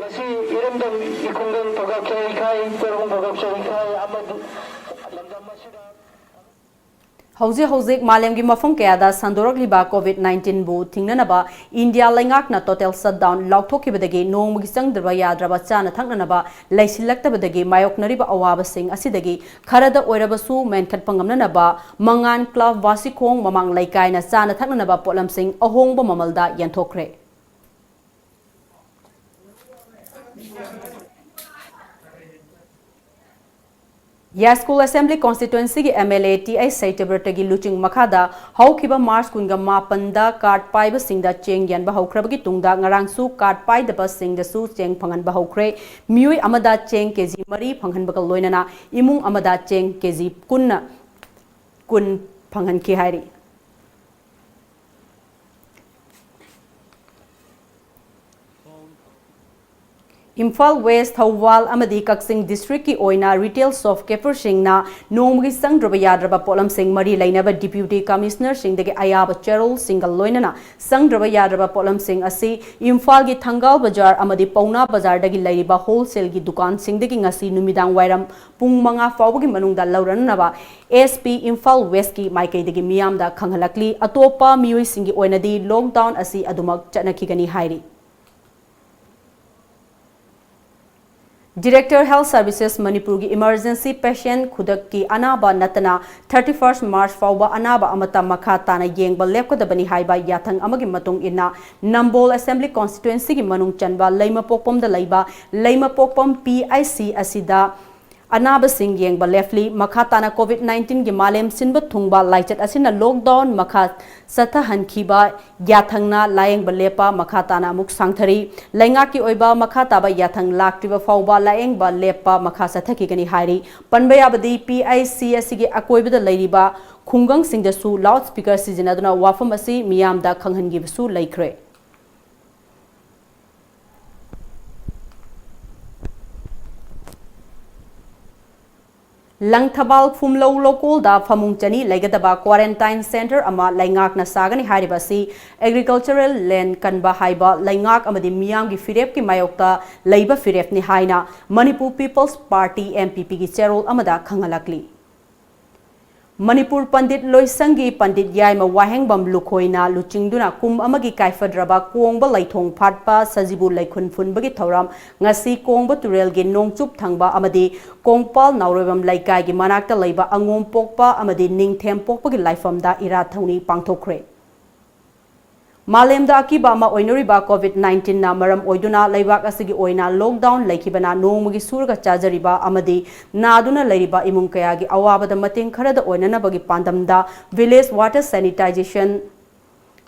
ꯉꯁꯤ ꯏꯔꯝꯗꯝ ꯏꯈꯨꯡꯒꯪ ꯐꯒꯥꯛꯆꯥꯎ ꯏꯈꯥꯏ, ꯄꯦꯔꯣꯡ ꯐꯒꯥꯛꯆꯥꯎ ꯏꯈꯥꯏ ꯑꯃꯗꯤ ꯂꯝꯗꯝ ꯑꯁꯤꯗ ꯍꯧꯖꯤꯛ ꯍꯧꯖꯤꯛ ꯃꯥꯂꯦꯝꯒꯤ ꯃꯐꯝ ꯀꯌꯥꯗ ꯁꯟꯗꯣꯔꯛꯂꯤꯕ COVID nineteen ꯕꯨ ꯊꯤꯡꯅꯅꯕ ꯏꯟꯗꯤꯌꯥ ꯂꯩꯉꯥꯛꯅ total shutdown ꯂꯥꯎꯊꯣꯛꯈꯤꯕꯗꯒꯤ ꯅꯣꯡꯃꯒꯤ ꯆꯪꯗ꯭ꯔꯕ ꯌꯥꯗ꯭ꯔꯕ ꯆꯥꯅ ꯊꯛꯅꯅꯕ ꯂꯩꯁꯤꯜꯂꯛꯇꯕꯗꯒꯤ ꯃꯥꯌꯣꯛꯅꯔꯤꯕ ꯑꯋꯥꯕꯁꯤꯡ ꯑꯁꯤꯗꯒꯤ ꯈꯔꯗ ꯑꯣꯏꯔꯕꯁꯨ ꯃꯦꯟꯈꯠꯄ ꯉꯝꯅꯅꯕ ꯃꯉꯥꯟ club ꯋꯥꯁꯤꯈꯣꯡ ꯃꯃꯥꯡ ꯂꯩꯀꯥꯏꯅ ꯆꯥꯅ ꯊꯛꯅꯅꯕ ꯄꯣꯠꯂꯝꯁꯤꯡ ꯑꯍꯣꯡꯕ ꯃꯃꯜꯗ ꯌꯦꯟꯊꯣꯛꯈ꯭ꯔꯦ꯫ ꯌꯥꯏꯁ꯭ꯀꯨꯜ Assembly Constituency ꯒꯤ M L A T I ꯁꯇ꯭ꯌꯕ꯭ꯔꯇꯒꯤ ꯂꯨꯆꯤꯡ ꯃꯈꯥꯗ ꯍꯧꯈꯤꯕ March ꯀꯨꯟꯃꯥꯄꯟꯗ card ꯄꯥꯏꯕꯁꯤꯡꯗ ꯆꯦꯡ ꯌꯦꯟꯕ ꯍꯧꯈ꯭ꯔꯕꯒꯤ ꯇꯨꯡꯗ ꯉꯔꯥꯡꯁꯨ card ꯄꯥꯏꯗꯕꯁꯤꯡꯗꯁꯨ ꯆꯦꯡ ꯐꯪꯍꯟꯕ ꯍꯧꯈ꯭ꯔꯦ꯫ ꯃꯤꯑꯣꯏ ꯑꯃꯗ ꯆꯦꯡ K G ꯃꯔꯤ ꯐꯪꯍꯟꯕꯒ ꯂꯣꯏꯅꯅ ꯏꯃꯨꯡ ꯑꯃꯗ ꯆꯦꯡ K G ꯀꯨꯟꯅ ꯀꯨꯟ ꯐꯪꯍꯟꯈꯤ ꯍꯥꯏꯔꯤ꯫ ꯏꯝꯐꯥꯜ ꯋꯦꯁ꯭ꯠ, ꯊꯧꯕꯥꯜ ꯑꯃꯗꯤ ꯀꯛꯆꯤꯡ district ꯀꯤ ꯑꯣꯏꯅ retail shopkeeper ꯁꯤꯡꯅ ꯅꯣꯡꯃꯒꯤ ꯆꯪꯗ꯭ꯔꯕ ꯌꯥꯗ꯭ꯔꯕ ꯄꯣꯠꯂꯝꯁꯤꯡ ꯃꯔꯤ ꯂꯩꯅꯕ Deputy Commissioner ꯁꯤꯡꯗꯒꯤ ꯑꯌꯥꯕ ꯆꯦꯔꯣꯜꯁꯤꯡꯒ ꯂꯣꯏꯅꯅ ꯆꯪꯗ꯭ꯔꯕ ꯌꯥꯗ꯭ꯔꯕ ꯄꯣꯠꯂꯝꯁꯤꯡ ꯑꯁꯤ ꯏꯝꯐꯥꯜꯒꯤ ꯊꯪꯒꯥꯜ ꯕꯖꯥꯔ ꯑꯃꯗꯤ ꯄꯧꯅꯥ ꯕꯖꯥꯔꯗꯒꯤ ꯂꯩꯔꯤꯕ wholesale ꯒꯤ ꯗꯨꯀꯥꯟꯁꯤꯡꯗꯒꯤ ꯉꯁꯤ ꯅꯨꯃꯤꯗꯥꯡ ꯋꯥꯏꯔꯝ ꯄꯨꯡ ꯃꯉꯥ ꯐꯥꯎꯕꯒꯤ ꯃꯅꯨꯡꯗ ꯂꯧꯔꯅꯅꯕ S P ꯏꯝꯐꯥꯜ ꯋꯦꯁ꯭ꯠ ꯀꯤ ꯃꯥꯏꯀꯩꯗꯒꯤ ꯃꯤꯌꯥꯝꯗ ꯈꯪꯍꯜꯂꯛꯂꯤ꯫ ꯑꯇꯣꯞꯄ ꯃꯤꯑꯣꯏꯁꯤꯡꯒꯤ ꯑꯣꯏꯅꯗꯤ lockdown ꯑꯁꯤ ꯑꯗꯨꯃꯛ ꯆꯠꯅꯈꯤꯒꯅꯤ ꯍꯥꯏꯔꯤ꯫ Director Health Services ꯃꯅꯤꯄꯨꯔꯒꯤ emergency patient, ꯈꯨꯗꯛꯀꯤ ꯑꯅꯥꯕ ꯅꯠꯇꯅ thirty first March ꯐꯥꯎꯕ ꯑꯅꯥꯕ ꯑꯃꯠꯇ ꯃꯈꯥ ꯇꯥꯅ ꯌꯦꯡꯕ ꯂꯦꯞꯀꯗꯕꯅꯤ ꯍꯥꯏꯕ ꯌꯥꯊꯪ ꯑꯃꯒꯤ ꯃꯇꯨꯡ ꯏꯟꯅ ꯅꯝꯕꯣꯜ Assembly Constituency ꯒꯤ ꯃꯅꯨꯡ ꯆꯟꯕ ꯂꯩꯃꯄꯣꯛꯄꯝꯗ ꯂꯩꯕ ꯂꯩꯃꯄꯣꯛꯄꯝ P I C ꯑꯁꯤꯗ ꯑꯅꯥꯕꯁꯤꯡ ꯌꯦꯡꯕ ꯂꯦꯞꯂꯤ꯫ ꯃꯈꯥ ꯇꯥꯅ COVID nineteen ꯒꯤ ꯃꯥꯂꯦꯝ ꯁꯤꯟꯕ ꯊꯨꯡꯕ ꯂꯥꯏꯆꯠ ꯑꯁꯤꯅ lockdown ꯃꯈꯥ ꯆꯠꯊꯍꯟꯈꯤꯕ ꯌꯥꯊꯪꯅ ꯂꯥꯌꯦꯡꯕ ꯂꯦꯞꯄ ꯃꯈꯥ ꯇꯥꯅ ꯑꯃꯨꯛ ꯁꯥꯡꯊꯔꯤ꯫ ꯂꯩꯉꯥꯛꯀꯤ ꯑꯣꯏꯕ ꯃꯈꯥ ꯇꯥꯕ ꯌꯥꯊꯪ ꯂꯥꯛꯇ꯭ꯔꯤꯕ ꯐꯥꯎꯕ ꯂꯥꯌꯦꯡꯕ ꯂꯦꯞꯄ ꯃꯈꯥ ꯆꯠꯊꯈꯤꯒꯅꯤ ꯍꯥꯏꯔꯤ꯫ ꯄꯟꯕ ꯌꯥꯕꯗꯤ, P I C ꯑꯁꯤꯒꯤ ꯑꯀꯣꯏꯕꯗ ꯂꯩꯔꯤꯕ ꯈꯨꯡꯒꯪꯁꯤꯡꯗꯁꯨ loudspeaker ꯁꯤꯖꯤꯟꯅꯗꯨꯅ ꯋꯥꯐꯝ ꯑꯁꯤ ꯃꯤꯌꯥꯝꯗ ꯈꯪꯍꯟꯈꯤꯕꯁꯨ ꯂꯩꯈ꯭ꯔꯦ꯫ ꯂꯪꯊꯕꯥꯜ ꯐꯨꯝꯂꯧ ꯂꯧꯀꯣꯜꯗ ꯐꯃꯨꯡ ꯆꯅꯤ ꯂꯩꯒꯗꯕ quarantine centre ꯑꯃ ꯂꯩꯉꯥꯛꯅ ꯁꯥꯒꯅꯤ ꯍꯥꯏꯔꯤꯕ ꯑꯁꯤ agricultural land ꯀꯟꯕ ꯍꯥꯏꯕ ꯂꯩꯉꯥꯛ ꯑꯃꯗꯤ ꯃꯤꯌꯥꯝꯒꯤ ꯐꯤꯔꯦꯞꯀꯤ ꯃꯥꯌꯣꯛꯇ ꯂꯩꯕ ꯐꯤꯔꯦꯞꯅꯤ ꯍꯥꯏꯅ Manipur People's Party, M P P ꯒꯤ ꯆꯦꯔꯣꯜ ꯑꯃꯗ ꯈꯪꯍꯜꯂꯛꯂꯤ꯫ ꯃꯅꯤꯄꯨꯔ ꯄꯟꯗꯤꯠ ꯂꯣꯏꯁꯪꯒꯤ ꯄꯟꯗꯤꯠ ꯌꯥꯏꯃ ꯋꯥꯍꯦꯡꯕꯝ ꯂꯨꯈꯣꯏꯅ ꯂꯨꯆꯤꯡꯗꯨꯅ ꯀꯨꯝ ꯑꯃꯒꯤ ꯀꯥꯏꯐꯗ꯭ꯔꯕ ꯀꯣꯡꯕ ꯂꯩꯊꯣꯡ ꯐꯥꯠꯄ ꯁꯖꯤꯕꯨ ꯂꯩꯈꯨꯟ ꯐꯨꯟꯕꯒꯤ ꯊꯧꯔꯝ ꯉꯁꯤ ꯀꯣꯡꯕ ꯇꯨꯔꯦꯜꯒꯤ ꯅꯣꯡꯆꯨꯞ ꯊꯪꯕ ꯑꯃꯗꯤ ꯀꯣꯡꯄꯥꯜ ꯅꯥꯎꯔꯣꯏꯕꯝ ꯂꯩꯀꯥꯏꯒꯤ ꯃꯅꯥꯛꯇ ꯂꯩꯕ ꯑꯉꯣꯝ ꯄꯣꯛꯄ ꯑꯃꯗꯤ ꯅꯤꯡꯊꯦꯝ ꯄꯣꯛꯄꯒꯤ ꯂꯥꯏꯐꯝꯗ ꯏꯔꯥꯠ ꯊꯧꯅꯤ ꯄꯥꯡꯊꯣꯛꯈ꯭ꯔꯦ꯫ ꯃꯥꯂꯦꯝꯗ ꯑꯀꯤꯕ ꯑꯃ ꯑꯣꯏꯅꯔꯤꯕ ꯀꯣꯚꯤꯗ ꯅꯥꯏꯟꯇꯤꯟꯅ ꯃꯔꯝ ꯑꯣꯏꯗꯨꯅ ꯂꯩꯕꯥꯛ ꯑꯁꯤꯒꯤ ꯑꯣꯏꯅ ꯂꯣꯛꯗꯥꯎꯟ ꯂꯩꯈꯤꯕꯅ ꯅꯣꯡꯃꯒꯤ ꯁꯨꯔꯒ ꯆꯥꯖꯔꯤꯕ ꯑꯃꯗꯤ ꯅꯥꯗꯨꯅ ꯂꯩꯔꯤꯕ ꯏꯃꯨꯡ ꯀꯌꯥꯒꯤ ꯑꯋꯥꯕꯗ ꯃꯇꯦꯡ ꯈꯔꯗ ꯑꯣꯏꯅꯅꯕꯒꯤ ꯄꯥꯟꯗꯝꯗ Village Water Sanitisation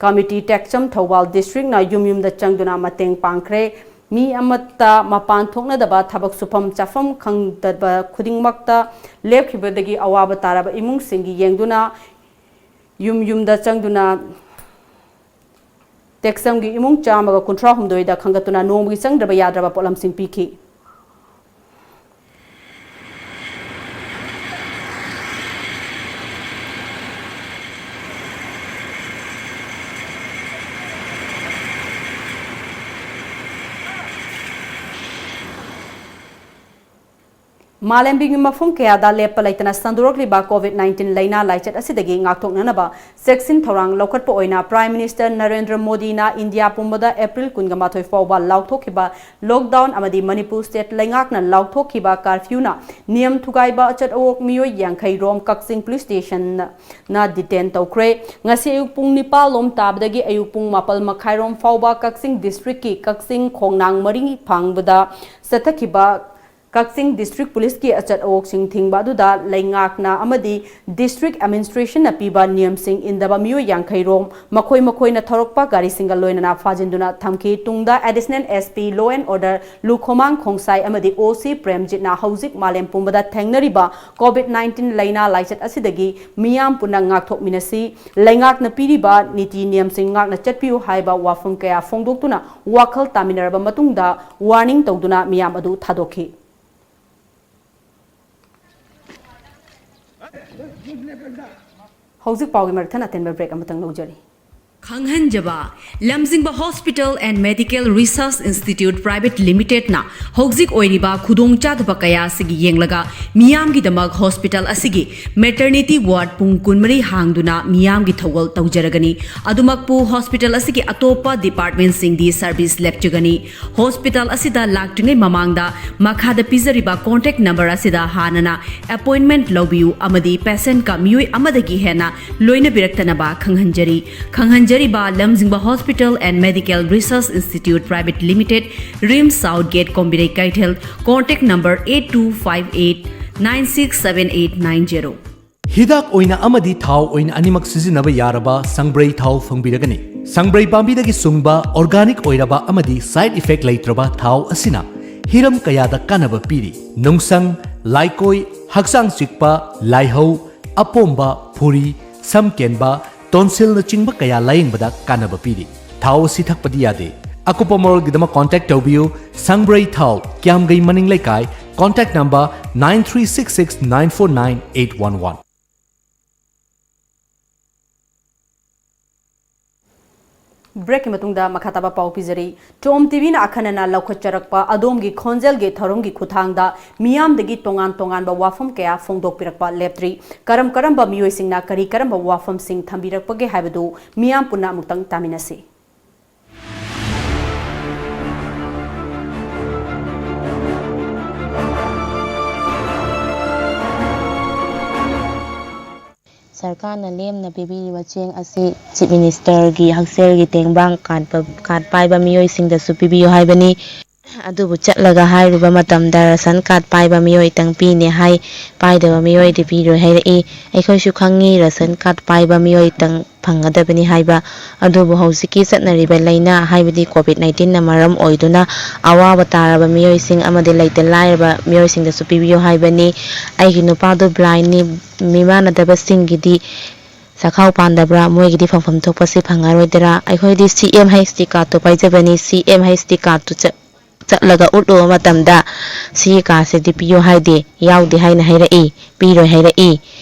Committee, ꯇꯦꯛꯆꯝ, Thoubal district ꯅ ꯌꯨꯝ ꯌꯨꯝꯗ ꯆꯪꯗꯨꯅ ꯃꯇꯦꯡ ꯄꯥꯡꯈ꯭ꯔꯦ꯫ ꯃꯤ ꯑꯃꯠꯇ ꯃꯄꯥꯟ ꯊꯣꯛꯅꯗꯕ, ꯊꯕꯛ ꯁꯨꯐꯝ ꯆꯥꯐꯝ ꯈꯪꯗꯕ ꯈꯨꯗꯤꯡꯃꯛꯇ ꯂꯦꯞꯈꯤꯕꯗꯒꯤ ꯑꯋꯥꯕ ꯇꯥꯔꯕ ꯏꯃꯨꯡꯁꯤꯡꯒꯤ ꯌꯦꯡꯗꯨꯅ ꯌꯨꯝ ꯌꯨꯝꯗ ꯆꯪꯗꯨꯅ ꯇꯦꯛꯆꯝꯒꯤ ꯏꯃꯨꯡ ꯆꯥꯝꯃꯒ ꯀꯨꯟꯊ꯭ꯔꯥ ꯍꯨꯝꯗꯣꯏꯗ ꯈꯟꯒꯠꯇꯨꯅ ꯅꯣꯡꯃꯒꯤ ꯆꯪꯗ꯭ꯔꯕ ꯌꯥꯗ꯭ꯔꯕ ꯄꯣꯠꯂꯝꯁꯤꯡ ꯄꯤꯈꯤ꯫ ꯃꯥꯂꯦꯝꯒꯤ ꯃꯐꯝ ꯀꯌꯥꯗ ꯂꯦꯞꯄ ꯂꯩꯇꯅ ꯁꯟꯗꯣꯔꯛꯂꯤꯕ ꯀꯣꯚꯤꯗ ꯅꯥꯏꯟꯇꯤꯟ ꯂꯥꯏꯅꯥ ꯂꯥꯏꯆꯠ ꯑꯁꯤꯗꯒꯤ ꯉꯥꯛꯊꯣꯛꯅꯅꯕ ꯆꯦꯛꯁꯤꯟ ꯊꯧꯔꯥꯡ ꯂꯧꯈꯠꯄ ꯑꯣꯏꯅ Prime Minister ꯅꯔꯦꯟꯗ꯭ꯔ ꯃꯣꯗꯤꯅ ꯏꯟꯗꯤꯌꯥ ꯄꯨꯝꯕꯗ ꯑꯦꯄ꯭ꯔꯤꯜ ꯀꯨꯟꯒ ꯃꯥꯊꯣꯏ ꯐꯥꯎꯕ ꯂꯥꯎꯊꯣꯛꯈꯤꯕ ꯂꯣꯛꯗꯥꯎꯟ ꯑꯃꯗꯤ ꯃꯅꯤꯄꯨꯔ state ꯂꯩꯉꯥꯛꯅ ꯂꯥꯎꯊꯣꯛꯈꯤꯕ curfew ꯅ ꯅꯤꯌꯝ ꯊꯨꯒꯥꯏꯕ ꯑꯆꯠ ꯑꯋꯣꯛ ꯃꯤꯑꯣꯏ ꯌꯥꯡꯈꯩ ꯔꯣꯝ ꯀꯛꯆꯤꯡ police station ꯅ detain ꯇꯧꯈ꯭ꯔꯦ꯫ ꯉꯁꯤ ꯑꯌꯨꯛ ꯄꯨꯡ ꯅꯤꯄꯥꯜ ꯂꯣꯝ ꯇꯥꯕꯗꯒꯤ ꯑꯌꯨꯛ ꯄꯨꯡ ꯃꯥꯄꯜ ꯃꯈꯥꯏꯔꯣꯝ ꯐꯥꯎꯕ ꯀꯛꯆꯤꯡ district ꯀꯤ ꯀꯛꯆꯤꯡ ꯈꯣꯡꯅꯥꯡ ꯃꯔꯤ ꯐꯥꯡꯕꯗ ꯆꯠꯊꯈꯤꯕ ꯀꯛꯆꯤꯡ district police ꯀꯤ ꯑꯆꯠ ꯑꯋꯣꯛꯁꯤꯡ ꯊꯤꯡꯕ ꯑꯗꯨꯗ ꯂꯩꯉꯥꯛꯅ ꯑꯃꯗꯤ district administration ꯅ ꯄꯤꯕ ꯅꯤꯌꯝꯁꯤꯡ ꯏꯟꯗꯕ ꯃꯤꯑꯣꯏ ꯌꯥꯡꯈꯩ ꯔꯣꯝ ꯃꯈꯣꯏ ꯃꯈꯣꯏꯅ ꯊꯧꯔꯛꯄ ꯒꯥꯔꯤꯁꯤꯡꯒ ꯂꯣꯏꯅꯅ ꯐꯥꯖꯤꯟꯗꯨꯅ ꯊꯝꯈꯤ꯫ ꯇꯨꯡꯗ Additional S P Law and Order ꯂꯨꯈꯣꯃꯥꯡ ꯈꯣꯡꯁꯥꯏ ꯑꯃꯗꯤ O C ꯄ꯭ꯔꯦꯝꯖꯤꯠꯅ ꯍꯧꯖꯤꯛ ꯃꯥꯂꯦꯝ ꯄꯨꯝꯕꯗ ꯊꯦꯡꯅꯔꯤꯕ ꯀꯣꯚꯤꯗ ꯅꯥꯏꯟꯇꯤꯟ ꯂꯥꯏꯅꯥ ꯂꯥꯏꯆꯠ ꯑꯁꯤꯗꯒꯤ ꯃꯤꯌꯥꯝ ꯄꯨꯟꯅ ꯉꯥꯛꯊꯣꯛꯃꯤꯟꯅꯁꯤ, ꯂꯩꯉꯥꯛꯅ ꯄꯤꯔꯤꯕ ꯅꯤꯇꯤ ꯅꯤꯌꯝꯁꯤꯡ ꯉꯥꯛꯅ ꯆꯠꯄꯤꯌꯨ ꯍꯥꯏꯕ ꯋꯥꯐꯝ ꯀꯌꯥ ꯐꯣꯡꯗꯣꯛꯇꯨꯅ ꯋꯥꯈꯜ ꯇꯥꯃꯤꯟꯅꯔꯕ ꯃꯇꯨꯡꯗ warning ꯇꯧꯗꯨꯅ ꯃꯤꯌꯥꯝ ꯑꯗꯨ ꯊꯥꯗꯣꯛꯈꯤ꯫ ꯍꯧꯖꯤꯛ ꯄꯥꯎꯒꯤ ꯃꯔꯛ ꯊꯠꯅ ꯑꯇꯦꯟꯕ break ꯑꯃꯇꯪ ꯂꯧꯖꯔꯤ꯫ ꯈꯪꯍꯟꯖꯕ, ꯂꯝꯖꯤꯡꯕ Hospital and Medical Research Institute Private Limited ꯅ ꯍꯧꯖꯤꯛ ꯑꯣꯏꯔꯤꯕ ꯈꯨꯗꯣꯡꯆꯥꯗꯕ ꯀꯌꯥ ꯑꯁꯤꯒꯤ ꯌꯦꯡꯂꯒ ꯃꯤꯌꯥꯝꯒꯤꯗꯃꯛ hospital ꯑꯁꯤꯒꯤ maternity ward ꯄꯨꯡ ꯀꯨꯟꯃꯔꯤ ꯍꯥꯡꯗꯨꯅ ꯃꯤꯌꯥꯝꯒꯤ ꯊꯧꯒꯜ ꯇꯧꯖꯔꯒꯅꯤ꯫ ꯑꯗꯨꯃꯛꯄꯨ hospital ꯑꯁꯤꯒꯤ ꯑꯇꯣꯞꯄ department ꯁꯤꯡꯗꯤ service ꯂꯦꯞꯆꯒꯅꯤ꯫ Hospital ꯑꯁꯤꯗ ꯂꯥꯛꯇ꯭ꯔꯤꯉꯩ ꯃꯃꯥꯡꯗ ꯃꯈꯥꯗ ꯄꯤꯖꯔꯤꯕ contact number ꯑꯁꯤꯗ ꯍꯥꯟꯅꯅ appointment ꯂꯧꯕꯤꯌꯨ ꯑꯃꯗꯤ patient ꯀ ꯃꯤꯑꯣꯏ ꯑꯃꯗꯒꯤ ꯍꯦꯟꯅ ꯂꯣꯏꯅꯕꯤꯔꯛꯇꯅꯕ ꯈꯪꯍꯟꯖꯔꯤ꯫ ꯈꯪꯍꯟꯖ- ꯖꯔꯤꯕ ꯂꯝꯖꯤꯡꯕ Hospital and Medical Research Institute Private Limited, RIMS South Gate, ꯀꯣꯝꯕꯤꯔꯩ ꯀꯩꯊꯦꯜ, contact number eight two five eight nine six seven eight nine zero꯫ ꯍꯤꯗꯥꯛ ꯑꯣꯏꯅ ꯑꯃꯗꯤ ꯊꯥꯎ ꯑꯣꯏꯅ ꯑꯅꯤꯃꯛ ꯁꯤꯖꯤꯟꯅꯕ ꯌꯥꯔꯕ ꯁꯪꯕ꯭ꯔꯩ ꯊꯥꯎ ꯐꯪꯕꯤꯔꯒꯅꯤ꯫ ꯁꯪꯕ꯭ꯔꯩ ꯄꯥꯝꯕꯤꯗꯒꯤ ꯁꯨꯡꯕ organic ꯑꯣꯏꯔꯕ ꯑꯃꯗꯤ side effect ꯂꯩꯇ꯭ꯔꯕ ꯊꯥꯎ ꯑꯁꯤꯅ ꯍꯤꯔꯝ ꯀꯌꯥꯗ ꯀꯥꯟꯅꯕ ꯄꯤꯔꯤ꯫ ꯅꯨꯡꯁꯪ, ꯂꯥꯏꯀꯣꯏ, ꯍꯛꯆꯥꯡ ꯆꯤꯛꯄ, ꯂꯥꯏꯍꯧ, ꯑꯄꯣꯝꯕ, ꯐꯨꯔꯤ, ꯁꯝ ꯀꯦꯟꯕ, tonsilꯅꯆꯤꯡꯕ ꯀꯌꯥ ꯂꯥꯌꯦꯡꯕꯗ ꯀꯥꯟꯅꯕ ꯄꯤꯔꯤ꯫ ꯊꯥꯎ ꯑꯁꯤ ꯊꯛꯄꯗꯤ ꯌꯥꯗꯦ꯫ ꯑꯀꯨꯞꯄ ꯃꯔꯣꯜꯒꯤꯗꯃꯛ contact ꯇꯧꯕꯤꯌꯨ, ꯁꯪꯕ꯭ꯔꯩ ꯊꯥꯎ, ꯀ꯭ꯌꯥꯝꯒꯩ ꯃꯅꯤꯡ ꯂꯩꯀꯥꯏ, contact number nine three six six nine four nine eight one one꯫ Breakꯀꯤ ꯃꯇꯨꯡꯗ ꯃꯈꯥ ꯇꯥꯕ ꯄꯥꯎ ꯄꯤꯖꯔꯤ꯫ ꯇꯣꯝ ꯇꯤꯚꯤꯅ ꯑꯈꯟꯅꯅ ꯂꯧꯈꯠꯆꯔꯛꯄ ꯑꯗꯣꯝꯒꯤ ꯈꯣꯟꯖꯦꯜꯒꯤ ꯊꯧꯔꯝꯒꯤ ꯈꯨꯠꯊꯥꯡꯗ ꯃꯤꯌꯥꯝꯗꯒꯤ ꯇꯣꯉꯥꯟ ꯇꯣꯉꯥꯟꯕ ꯋꯥꯐꯝ ꯀꯌꯥ ꯐꯣꯡꯗꯣꯛꯄꯤꯔꯛꯄ ꯂꯦꯞꯇ꯭ꯔꯤ꯫ ꯀꯔꯝ ꯀꯔꯝꯕ ꯃꯤꯑꯣꯏꯁꯤꯡꯅ ꯀꯔꯤ ꯀꯔꯝꯕ ꯋꯥꯐꯝꯁꯤꯡ ꯊꯝꯕꯤꯔꯛꯄꯒꯦ ꯍꯥꯏꯕꯗꯨ ꯃꯤꯌꯥꯝ ꯄꯨꯟꯅ ꯑꯃꯨꯛꯇꯪ ꯇꯥꯃꯤꯟꯅꯁꯤ꯫ ꯁꯔꯀꯥꯔꯅ ꯂꯦꯝꯅ ꯄꯤꯕꯤꯔꯤꯕ ꯆꯦꯡ ꯑꯁꯤ ꯆꯤꯐ ꯃꯤꯅꯤꯁꯇꯔꯒꯤ ꯍꯛꯁꯦꯜꯒꯤ ꯇꯦꯡꯕꯥꯡ ꯀꯥꯔꯗ ꯄ-, ꯀꯥꯔꯗ ꯄꯥꯏꯕ ꯃꯤꯑꯣꯏꯁꯤꯡꯗꯁꯨ ꯄꯤꯕꯤꯌꯨ ꯍꯥꯏꯕꯅꯤ꯫ ꯑꯗꯨꯕꯨ ꯆꯠꯂꯒ ꯍꯥꯏꯔꯨꯕ ꯃꯇꯝꯗ ꯔꯁꯟ ꯀꯥꯔꯗ ꯄꯥꯏꯕ ꯃꯤꯑꯣꯏꯇꯪ ꯄꯤꯅꯦ ꯍꯥꯏ, ꯄꯥꯏꯗꯕ ꯃꯤꯑꯣꯏꯗꯤ ꯄꯤꯔꯣꯏ ꯍꯥꯏꯔꯛꯏ꯫ ꯑꯩꯈꯣꯏꯁꯨ ꯈꯪꯉꯤ ꯔꯁꯟ ꯀꯥꯔꯗ ꯄꯥꯏꯕ ꯃꯤꯑꯣꯏꯇꯪ ꯐꯪꯒꯗꯕꯅꯤ ꯍꯥꯏꯕ꯫ ꯑꯗꯨꯕꯨ ꯍꯧꯖꯤꯛꯀꯤ ꯆꯠꯅꯔꯤꯕ ꯂꯥꯏꯅꯥ ꯍꯥꯏꯕꯗꯤ ꯀꯣꯚꯤꯗ ꯅꯥꯏꯟꯇꯤꯟꯅ ꯃꯔꯝ ꯑꯣꯏꯗꯨꯅ ꯑꯋꯥꯕ ꯇꯥꯔꯕ ꯃꯤꯑꯣꯏꯁꯤꯡ ꯑꯃꯗꯤ ꯂꯩꯇ ꯂꯥꯏꯔꯕ ꯃꯤꯑꯣꯏꯁꯤꯡꯗꯁꯨ ꯄꯤꯕꯤꯌꯨ ꯍꯥꯏꯕꯅꯤ꯫ ꯑꯩꯒꯤ ꯅꯨꯄꯥꯗꯨ ꯕ꯭ꯂꯥꯏꯟꯅꯤ, ꯃꯤꯃꯥꯟꯅꯗꯕꯁꯤꯡꯒꯤꯗꯤ ꯆꯥꯛꯈꯥꯎ ꯄꯥꯟꯗꯕ꯭ꯔꯥ? ꯃꯣꯏꯒꯤꯗꯤ ꯐꯪꯐꯝ ꯊꯣꯛꯄꯁꯤ ꯐꯪꯉꯔꯣꯏꯗ꯭ꯔꯥ? ꯑꯩꯈꯣꯏꯗꯤ ꯁꯤ ꯑꯦꯝ ꯍꯩꯆ ꯗꯤ ꯀꯥꯔꯗꯇꯨ ꯄꯥꯏꯖꯕꯅꯤ, ꯁꯤ ꯑꯦꯝ ꯍꯩꯆ ꯗꯤ ꯀꯥꯔꯗꯇꯨ ꯆꯠ-, ꯆꯠꯂꯒ ꯎꯠꯂꯨꯕ ꯃꯇꯝꯗ ꯁꯤꯒꯤ ꯀꯥꯔꯗꯁꯤꯗꯤ ꯄꯤꯌꯨ ꯍꯥꯏꯗꯦ, ꯌꯥꯎꯗꯦ ꯍꯥꯏꯅ ꯍꯥꯏꯔꯛꯏ, ꯄꯤꯔꯣꯏ ꯍꯥꯏꯔꯛꯏ꯫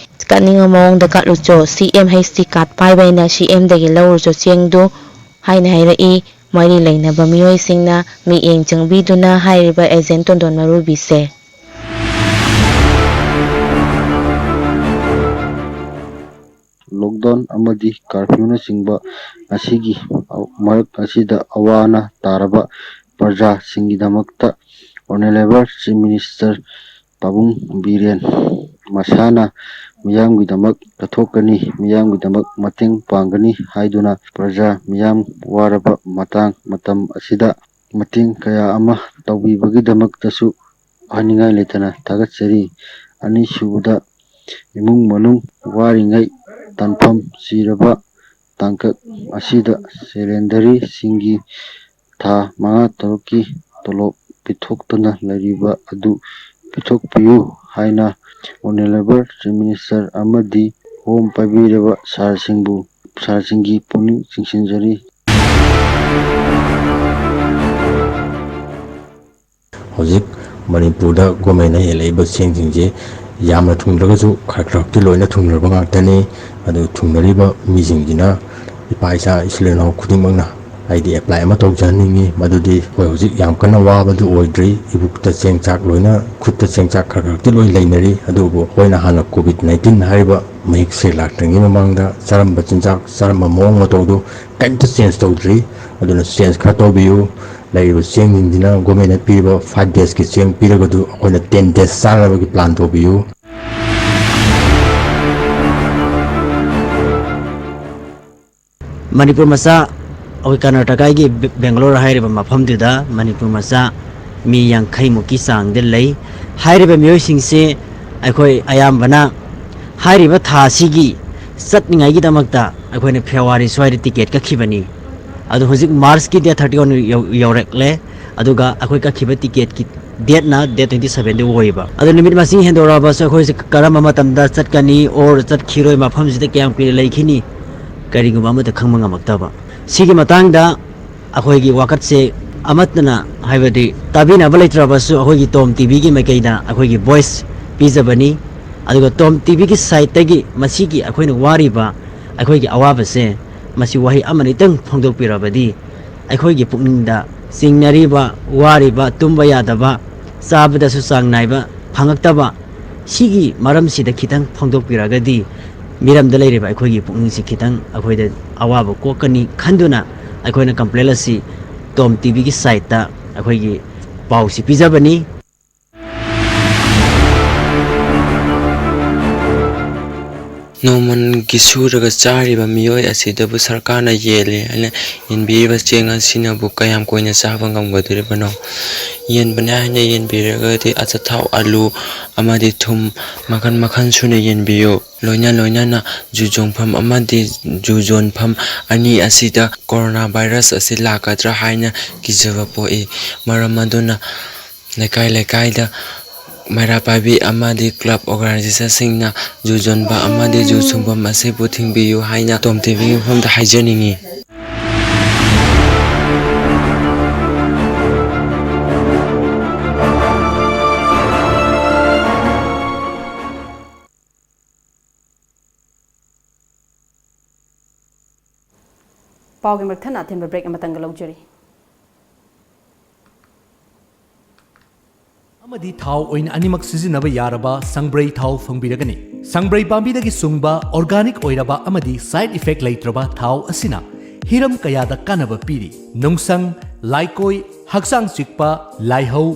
ꯀꯠꯅꯤꯡꯕ ꯃꯑꯣꯡꯗ ꯀꯠꯂꯨꯆꯣ, ꯁꯤ ꯑꯦꯝ ꯍꯩꯆ ꯗꯤ ꯀꯥꯔꯗ ꯄꯥꯏꯕꯅꯤꯅ ꯁꯤ ꯑꯦꯝꯗꯒꯤ ꯂꯧꯔꯨꯆꯣ ꯆꯦꯡꯗꯨ ꯍꯥꯏꯅ ꯍꯥꯏꯔꯛꯏ꯫ ꯃꯔꯤ ꯂꯩꯅꯕ ꯃꯤꯑꯣꯏꯁꯤꯡꯅ ꯃꯤꯠꯌꯦꯡ ꯆꯪꯕꯤꯗꯨꯅ ꯍꯥꯏꯔꯤꯕ ꯑꯦꯖꯦꯟ ꯇꯣꯟꯗꯣꯟ ꯃꯔꯨꯕꯤꯁꯦ꯫ ꯂꯣꯛꯗꯥꯎꯟ ꯑꯃꯗꯤ ꯀꯥꯔꯐ꯭ꯌꯨꯅꯆꯤꯡꯕ ꯑꯁꯤꯒꯤ ꯃꯔꯛ ꯑꯁꯤꯗ ꯑꯋꯥ ꯑꯅꯥ ꯇꯥꯔꯕ ꯄ꯭ꯔꯖꯥꯁꯤꯡꯒꯤꯗꯃꯛꯇ ꯑꯣꯅꯔꯦꯕꯜ ꯆꯤꯐ ꯃꯤꯅꯤꯁꯇꯔ ꯄꯥꯕꯨꯡ ꯕꯤꯔꯦꯟ ꯃꯁꯥꯅ ꯃꯤꯌꯥꯝꯒꯤꯗꯃꯛ ꯀꯠꯊꯣꯛꯀꯅꯤ, ꯃꯤꯌꯥꯝꯒꯤꯗꯃꯛ ꯃꯇꯦꯡ ꯄꯥꯡꯒꯅꯤ ꯍꯥꯏꯗꯨꯅ ꯄ꯭ꯔꯖꯥ ꯃꯤꯌꯥꯝ ꯋꯥꯔꯕ ꯃꯇꯥꯡ ꯃꯇꯝ ꯑꯁꯤꯗ ꯃꯇꯦꯡ ꯀꯌꯥ ꯑꯃ ꯇꯧꯕꯤꯕꯒꯤꯗꯃꯛꯇꯁꯨ ꯍꯥꯏꯅꯤꯡꯉꯥꯏ ꯂꯩꯇꯅ ꯊꯥꯒꯠꯆꯔꯤ꯫ ꯑꯅꯤꯁꯨꯕꯗ, ꯏꯃꯨꯡ ꯃꯅꯨꯡ ꯋꯥꯔꯤꯉꯩ ꯇꯥꯟꯐꯝ ꯊꯤꯔꯕ ꯇꯥꯡꯀꯛ ꯑꯁꯤꯗ ꯁꯦꯂꯦꯟꯗꯔꯤꯁꯤꯡꯒꯤ ꯊꯥ ꯃꯉꯥ ꯇꯔꯨꯛꯀꯤ ꯇꯣꯂꯣꯞ ꯄꯤꯊꯣꯛꯇꯅ ꯂꯩꯔꯤꯕ ꯑꯗꯨ ꯄꯤꯊꯣꯛꯄꯤꯌꯨ ꯍꯥꯏꯅ Honourable Chief Minister ꯑꯃꯗꯤ ꯍꯣꯝ ꯄꯥꯏꯕꯤꯔꯕ ꯁꯥꯔꯁꯤꯡꯕꯨ, ꯁꯥꯔꯁꯤꯡꯒꯤ ꯄꯨꯛꯅꯤꯡ ꯆꯤꯡꯁꯤꯟꯖꯔꯤ꯫ ꯍꯧꯖꯤꯛ ꯃꯅꯤꯄꯨꯔꯗ ꯒꯣꯔꯃꯦꯟꯅ ꯍꯦꯜꯂꯛꯏꯕ ꯆꯦꯡꯁꯤꯡꯁꯦ ꯌꯥꯝꯅ ꯊꯨꯡꯗ꯭ꯔꯒꯁꯨ ꯈꯔ ꯈꯔꯗꯤ ꯂꯣꯏꯅ ꯊꯨꯡꯅꯔꯕ ꯉꯥꯛꯇꯅꯤ꯫ ꯑꯗꯨ ꯊꯨꯡꯅꯔꯤꯕ ꯃꯤꯁꯤꯡꯁꯤꯅ ꯏꯄꯥ ꯏꯆꯥ ꯏꯆꯤꯜ ꯏꯅꯥꯎ ꯈꯨꯗꯤꯡꯃꯛꯅ ꯍꯥꯏꯗꯤ ꯑꯦꯄ꯭ꯂꯥꯏ ꯑꯃ ꯇꯧꯖꯍꯟꯅꯤꯡꯉꯤ꯫ ꯃꯗꯨꯗꯤ ꯑꯩꯈꯣꯏ ꯍꯧꯖꯤꯛ ꯌꯥꯝ ꯀꯟꯅ ꯋꯥꯕꯗꯨ ꯑꯣꯏꯗ꯭ꯔꯤ꯫ ꯏꯕꯨꯛꯇ ꯆꯦꯡ ꯆꯥꯛ ꯂꯣꯏꯅ, ꯈꯨꯠꯇ ꯆꯦꯡ ꯆꯥꯛ ꯈꯔ ꯈꯔꯗꯤ ꯂꯣꯏ ꯂꯩꯅꯔꯤ꯫ ꯑꯗꯨꯕꯨ ꯑꯩꯈꯣꯏꯅ ꯍꯥꯟꯅ ꯀꯣꯚꯤꯗ ꯅꯥꯏꯟꯇꯤꯟ ꯍꯥꯏꯔꯤꯕ ꯃꯍꯤꯛꯁꯦ ꯂꯥꯛꯇ꯭ꯔꯤꯉꯩ ꯃꯃꯥꯡꯗ ꯆꯥꯔꯝꯕ ꯆꯤꯟꯖꯥꯛ, ꯆꯥꯔꯝꯕ ꯃꯑꯣꯡ ꯃꯇꯧꯗꯨ ꯀꯔꯤꯝꯇ ꯆꯦꯟꯖ ꯇꯧꯗ꯭ꯔꯤ꯫ ꯑꯗꯨꯅ ꯆꯦꯟꯖ ꯈꯔ ꯇꯧꯕꯤꯌꯨ꯫ ꯂꯩꯔꯤꯕ ꯆꯦꯡꯁꯤꯡꯁꯤꯅ ꯒꯣꯔꯃꯦꯟꯅ ꯄꯤꯔꯤꯕ ꯐꯥꯏꯚ ꯗꯦꯖꯀꯤ ꯆꯦꯡ ꯄꯤꯔꯒꯗꯨ ꯑꯩꯈꯣꯏꯅ ꯇꯦꯟ ꯗꯦꯖ ꯆꯥꯅꯕꯒꯤ ꯄ꯭ꯂꯥꯟ ꯇꯧꯕꯤꯌꯨ꯫ ꯃꯅꯤꯄꯨꯔ ꯃꯆꯥ, ꯑꯩꯈꯣꯏ ꯀꯔꯅꯥꯇꯀꯥꯒꯤ ꯕꯦ-, ꯕꯦꯡꯒꯂꯣꯔ ꯍꯥꯏꯔꯤꯕ ꯃꯐꯝꯗꯨꯗ ꯃꯅꯤꯄꯨꯔ ꯃꯆꯥ ꯃꯤ ꯌꯥꯡꯈꯩ ꯃꯨꯛꯀꯤ ꯆꯥꯡꯗ ꯂꯩ꯫ ꯍꯥꯏꯔꯤꯕ ꯃꯤꯑꯣꯏꯁꯤꯡꯁꯦ ꯑꯩꯈꯣꯏ ꯑꯌꯥꯝꯕꯅ ꯍꯥꯏꯔꯤꯕ ꯊꯥ ꯑꯁꯤꯒꯤ ꯆꯠꯅꯤꯡꯉꯥꯏꯒꯤꯗꯃꯛꯇ ꯑꯩꯈꯣꯏꯅ ꯐꯦꯕ꯭ꯔꯨꯋꯥꯔꯤ ꯁ꯭ꯋꯥꯏꯗ ꯇꯤꯀꯦꯠ ꯀꯛꯈꯤꯕꯅꯤ꯫ ꯑꯗꯣ ꯍꯧꯖꯤꯛ ꯃꯥꯔꯆꯀꯤ date thirty one ꯌꯧ-, ꯌꯧꯔꯛꯂꯦ꯫ ꯑꯗꯨꯒ ꯑꯩꯈꯣꯏ ꯀꯛꯈꯤꯕ ꯇꯤꯀꯦꯠꯀꯤ ꯗꯦꯠꯅ date twenty seven ꯑꯣꯏꯕ꯫ ꯑꯗꯣ ꯅꯨꯃꯤꯠ ꯃꯁꯤꯡ ꯍꯦꯟꯗꯣꯔꯛꯑꯕꯁꯨ ꯑꯩꯈꯣꯏꯁꯦ ꯀꯔꯝꯕ ꯃꯇꯝꯗ ꯆꯠꯀꯅꯤ or ꯆꯠꯈꯤꯔꯣꯏ, ꯃꯐꯝꯁꯤꯗ ꯀꯌꯥꯝ ꯀꯨꯏꯅ ꯂꯩꯈꯤꯅꯤ, ꯀꯔꯤꯒꯨꯝꯕ ꯑꯃꯠꯇ ꯈꯪꯕ ꯉꯝꯃꯛꯇꯕ꯫ ꯁꯤꯒꯤ ꯃꯇꯥꯡꯗ ꯑꯩꯈꯣꯏꯒꯤ ꯋꯥꯀꯠꯁꯦ ꯑꯃꯠꯇꯅ, ꯍꯥꯏꯕꯗꯤ ꯇꯥꯕꯤꯅꯕ ꯂꯩꯇ꯭ꯔꯕꯁꯨ, ꯑꯩꯈꯣꯏꯒꯤ ꯇꯣꯝ ꯇꯤꯚꯤꯒꯤ ꯃꯥꯏꯀꯩꯗ ꯑꯩꯈꯣꯏꯒꯤ ꯚꯣꯏꯁ ꯄꯤꯖꯕꯅꯤ꯫ ꯑꯗꯨꯒ ꯇꯣꯝ ꯇꯤꯚꯤꯒꯤ ꯁꯥꯏꯠꯇꯒꯤ ꯃꯁꯤꯒꯤ ꯑꯩꯈꯣꯏꯅ ꯋꯥꯔꯤꯕ ꯑꯩꯈꯣꯏꯒꯤ ꯑꯋꯥꯕꯁꯦ, ꯃꯁꯤ ꯋꯥꯍꯩ ꯑꯃꯅꯤꯇꯪ ꯐꯣꯡꯗꯣꯛꯄꯤꯔꯕꯗꯤ, ꯑꯩꯈꯣꯏꯒꯤ ꯄꯨꯛꯅꯤꯡꯗ ꯆꯤꯡꯅꯔꯤꯕ, ꯋꯥꯔꯤꯕ, ꯇꯨꯝꯕ ꯌꯥꯗꯕ, ꯆꯥꯕꯗꯁꯨ ꯆꯥꯡ ꯅꯥꯏꯕ ꯐꯪꯉꯛꯇꯕ, ꯁꯤꯒꯤ ꯃꯔꯝꯁꯤꯗ ꯈꯤꯇꯪ ꯐꯣꯡꯗꯣꯛꯄꯤꯔꯒꯗꯤ ꯃꯤꯔꯝꯗ ꯂꯩꯔꯤꯕ ꯑꯩꯈꯣꯏꯒꯤ ꯄꯨꯛꯅꯤꯡꯁꯤ ꯈꯤꯇꯪ ꯑꯩꯈꯣꯏꯗ ꯑꯋꯥꯕ ꯀꯣꯛꯀꯅꯤ ꯈꯟꯗꯨꯅ ꯑꯩꯈꯣꯏꯅ ꯀꯝꯄ꯭ꯂꯦꯟ ꯑꯁꯤ ꯇꯣꯝ ꯇꯤꯚꯤꯒꯤ ꯁꯥꯏꯠꯇ ꯑꯩꯈꯣꯏꯒꯤ ꯄꯥꯎꯁꯤ ꯄꯤꯖꯕꯅꯤ꯫ ꯅꯣꯡꯃꯒꯤ ꯁꯨꯔꯒ ꯆꯥꯔꯤꯕ ꯃꯤꯑꯣꯏ ꯑꯁꯤꯗꯕꯨ ꯁꯔꯀꯥꯔꯅ ꯌꯦꯜꯂꯦ ꯍꯥꯏꯅ ꯌꯦꯟꯕꯤꯔꯤꯕ ꯆꯦꯡ ꯑꯁꯤꯅꯕꯨ ꯀꯌꯥꯝ ꯀꯨꯏꯅ ꯆꯥꯕ ꯉꯝꯒꯗꯧꯔꯤꯕꯅꯣ? ꯌꯦꯟꯕꯅꯦ ꯍꯥꯏꯅ ꯌꯦꯟꯕꯤꯔꯒꯗꯤ ꯑꯆꯥꯊꯥꯎ, ꯑꯂꯨ ꯑꯃꯗꯤ ꯊꯨꯝ ꯃꯈꯜ ꯃꯈꯜ ꯁꯨꯅ ꯌꯦꯟꯕꯤꯌꯨ꯫ ꯂꯣꯏꯅ ꯂꯣꯏꯅꯅ ꯖꯨ ꯆꯣꯡꯐꯝ ꯑꯃꯗꯤ ꯖꯨ ꯌꯣꯟꯐꯝ ꯑꯅꯤ ꯑꯁꯤꯗ ꯀꯣꯔꯣꯅꯥ ꯚꯥꯏꯔꯁ ꯑꯁꯤ ꯂꯥꯛꯀꯗ꯭ꯔꯥ ꯍꯥꯏꯅ ꯀꯤꯖꯕ ꯄꯣꯛꯏ꯫ ꯃꯔꯝ ꯑꯗꯨꯅ ꯂꯩꯀꯥꯏ ꯂꯩꯀꯥꯏꯗ ꯃꯩꯔꯥ ꯄꯥꯏꯕꯤ ꯑꯃꯗꯤ ꯀ꯭ꯂꯕ ꯑꯣꯔꯒꯅꯥꯏꯖꯦꯁꯟꯁꯤꯡꯅ ꯖꯨ ꯌꯣꯟꯕ ꯑꯃꯗꯤ ꯖꯨ ꯁꯨꯡꯐꯝ ꯑꯁꯤꯕꯨ ꯊꯤꯡꯕꯤꯌꯨ ꯍꯥꯏꯅ ꯇꯣꯝ ꯇꯤꯚꯤꯒꯤ ꯃꯐꯝꯗ ꯍꯥꯏꯖꯅꯤꯡꯏ꯫ ꯄꯥꯎꯒꯤ ꯃꯔꯛ ꯊꯠꯅ ꯑꯊꯦꯟꯕ ꯕ꯭ꯔꯦꯛ ꯑꯃꯇꯪꯒ ꯂꯧꯖꯔꯤ꯫ ꯑꯃꯗꯤ ꯊꯥꯎ ꯑꯣꯏꯅ ꯑꯅꯤꯃꯛ ꯁꯤꯖꯤꯟꯅꯕ ꯌꯥꯔꯕ ꯁꯪꯕ꯭ꯔꯩ ꯊꯥꯎ ꯐꯪꯕꯤꯔꯒꯅꯤ꯫ ꯁꯪꯕ꯭ꯔꯩ ꯄꯥꯝꯕꯤꯗꯒꯤ ꯁꯨꯡꯕ ꯑꯣꯔꯒꯥꯅꯤꯛ ꯑꯣꯏꯔꯕ ꯑꯃꯗꯤ ꯁꯥꯏꯗ ꯏꯐꯦꯛ ꯂꯩꯇ꯭ꯔꯕ ꯊꯥꯎ ꯑꯁꯤꯅ ꯍꯤꯔꯝ ꯀꯌꯥꯗ ꯀꯥꯟꯅꯕ ꯄꯤꯔꯤ꯫ ꯅꯨꯡꯁꯪ, ꯂꯥꯏꯀꯣꯏ, ꯍꯛꯆꯥꯡ ꯆꯤꯛꯄ, ꯂꯥꯏꯍꯧ,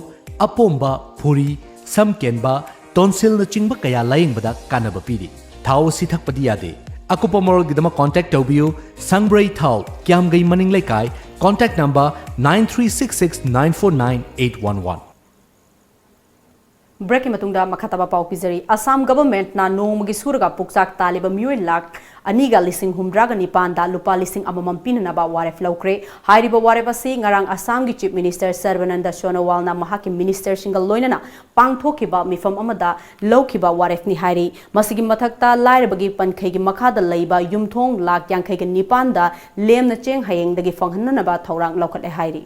ꯑꯄꯣꯝꯕ, ꯐꯨꯔꯤ, ꯁꯝ ꯀꯦꯟꯕ, ꯇꯣꯟꯁꯤꯜꯅꯆꯤꯡꯕ ꯀꯌꯥ ꯂꯥꯌꯦꯡꯕꯗ ꯀꯥꯟꯅꯕ ꯄꯤꯔꯤ꯫ ꯊꯥꯎ ꯑꯁꯤ ꯊꯛꯄꯗꯤ ꯌꯥꯗꯦ꯫ ꯑꯀꯨꯞꯄ ꯃꯔꯣꯜꯒꯤꯗꯃꯛ ꯀꯣꯟꯇꯦꯛ ꯇꯧꯕꯤꯌꯨ꯫ ꯁꯪꯕ꯭ꯔꯩ ꯊꯥꯎ, ꯀ꯭ꯌꯥꯝꯒꯩ ꯃꯅꯤꯡ ꯂꯩꯀꯥꯏ, contact number nine three six six nine four nine eight one one꯫ ꯕ꯭ꯔꯦꯛꯀꯤ ꯃꯇꯨꯡꯗ ꯃꯈꯥ ꯇꯥꯕ ꯄꯥꯎ ꯄꯤꯖꯔꯤ꯫ ꯑꯁꯥꯝ ꯒꯚꯔꯟꯃꯦꯟꯠꯅ ꯅꯣꯡꯃꯒꯤ ꯁꯨꯔꯒ ꯄꯨꯛꯆꯥꯛ ꯇꯥꯜꯂꯤꯕ ꯃꯤꯑꯣꯏ ꯂꯥꯈ ꯑꯅꯤꯒ ꯂꯤꯁꯤꯡ ꯍꯨꯝꯗ꯭ꯔꯥꯒ ꯅꯤꯄꯥꯟꯗ ꯂꯨꯄꯥ ꯂꯤꯁꯤꯡ ꯑꯃꯃꯝ ꯄꯤꯅꯅꯕ ꯋꯥꯔꯦꯞ ꯂꯧꯈ꯭ꯔꯦ꯫ ꯍꯥꯏꯔꯤꯕ ꯋꯥꯔꯦꯞ ꯑꯁꯤ ꯉꯔꯥꯡ ꯑꯁꯥꯝꯒꯤ ꯆꯤꯐ ꯃꯤꯅꯤꯁꯇꯔ ꯁꯔꯕꯥꯅꯟꯗ ꯁꯣꯅꯣꯋꯥꯜꯅ ꯃꯍꯥꯛꯀꯤ ꯃꯤꯅꯤꯁꯇꯔꯁꯤꯡꯒ ꯂꯣꯏꯅꯅ ꯄꯥꯡꯊꯣꯛꯈꯤꯕ ꯃꯤꯐꯝ ꯑꯃꯗ ꯂꯧꯈꯤꯕ ꯋꯥꯔꯦꯞꯅꯤ ꯍꯥꯏꯔꯤ꯫ ꯃꯁꯤꯒꯤ ꯃꯊꯛꯇ ꯂꯥꯏꯔꯕꯒꯤ ꯄꯟꯈꯩꯒꯤ ꯃꯈꯥꯗ ꯂꯩꯕ ꯌꯨꯝꯊꯣꯡ ꯂꯥꯈ ꯌꯥꯡꯈꯩꯒ ꯅꯤꯄꯥꯟꯗ ꯂꯦꯝꯅ ꯆꯦꯡ ꯍꯌꯦꯡꯗꯒꯤ ꯐꯪꯍꯟꯅꯅꯕ ꯊꯧꯔꯥꯡ ꯂꯧꯈꯠꯂꯦ ꯍꯥꯏꯔꯤ꯫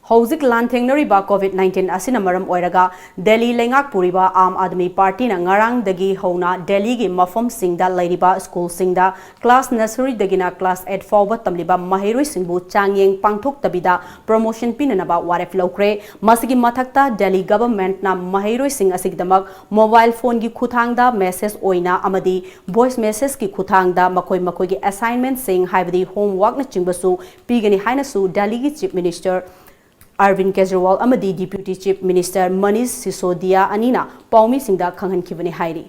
ꯍꯧꯖꯤꯛ ꯂꯥꯟꯊꯦꯡꯅꯔꯤꯕ ꯀꯣꯚꯤꯗ ꯅꯥꯏꯟꯇꯤꯟ ꯑꯁꯤꯅ ꯃꯔꯝ ꯑꯣꯏꯔꯒ ꯗꯦꯜꯂꯤ ꯂꯩꯉꯥꯛ ꯄꯨꯔꯤꯕ ꯑꯥꯝ ꯑꯥꯗꯃꯤ ꯄꯥꯔꯇꯤꯅ ꯉꯔꯥꯡꯗꯒꯤ ꯍꯧꯅ ꯗꯦꯜꯂꯤꯒꯤ ꯃꯐꯝꯁꯤꯡꯗ ꯂꯩꯔꯤꯕ ꯁ꯭ꯀꯨꯜꯁꯤꯡꯗ ꯀ꯭ꯂꯥꯁ ꯅꯔꯁꯔꯤꯗꯒꯤꯅ ꯀ꯭ꯂꯥꯁ ꯑꯩꯠ ꯐꯥꯎꯕ ꯇꯝꯂꯤꯕ ꯃꯍꯩꯔꯣꯏꯁꯤꯡꯕꯨ ꯆꯥꯡꯌꯦꯡ ꯄꯥꯡꯊꯣꯛꯇꯕꯤꯗ ꯄ꯭ꯔꯣꯃꯣꯁꯟ ꯄꯤꯅꯅꯕ ꯋꯥꯔꯦꯞ ꯂꯧꯈ꯭ꯔꯦ꯫ ꯃꯁꯤꯒꯤ ꯃꯊꯛꯇ ꯗꯦꯜꯂꯤ ꯒꯚꯔꯟꯃꯦꯟꯠꯅ ꯃꯍꯩꯔꯣꯏꯁꯤꯡ ꯑꯁꯤꯒꯤꯗꯃꯛ ꯃꯣꯕꯥꯏꯜ ꯐꯣꯟꯒꯤ ꯈꯨꯠꯊꯥꯡꯗ ꯃꯦꯁꯦꯖ ꯑꯣꯏꯅ ꯑꯃꯗꯤ ꯚꯣꯏꯁ ꯃꯦꯁꯦꯖꯀꯤ ꯈꯨꯠꯊꯥꯡꯗ ꯃꯈꯣꯏ ꯃꯈꯣꯏꯒꯤ ꯑꯦꯁꯥꯏꯟꯃꯦꯟꯠꯁꯤꯡ, ꯍꯥꯏꯕꯗꯤ ꯍꯣꯝꯋꯥꯔꯛꯅꯆꯤꯡꯕꯁꯨ ꯄꯤꯒꯅꯤ ꯍꯥꯏꯅꯁꯨ ꯗꯦꯜꯂꯤꯒꯤ ꯆꯤꯐ ꯃꯤꯅꯤꯁꯇꯔ ꯑꯔꯕꯤꯟꯗ ꯀꯦꯖꯔꯤꯋꯥꯜ ꯑꯃꯗꯤ Deputy Chief Minister ꯃꯅꯤꯁ ꯁꯤꯁꯣꯗꯤꯌꯥ ꯑꯅꯤꯅ ꯄꯥꯎꯃꯤꯁꯤꯡꯗ ꯈꯪꯍꯟꯈꯤꯕꯅꯤ ꯍꯥꯏꯔꯤ꯫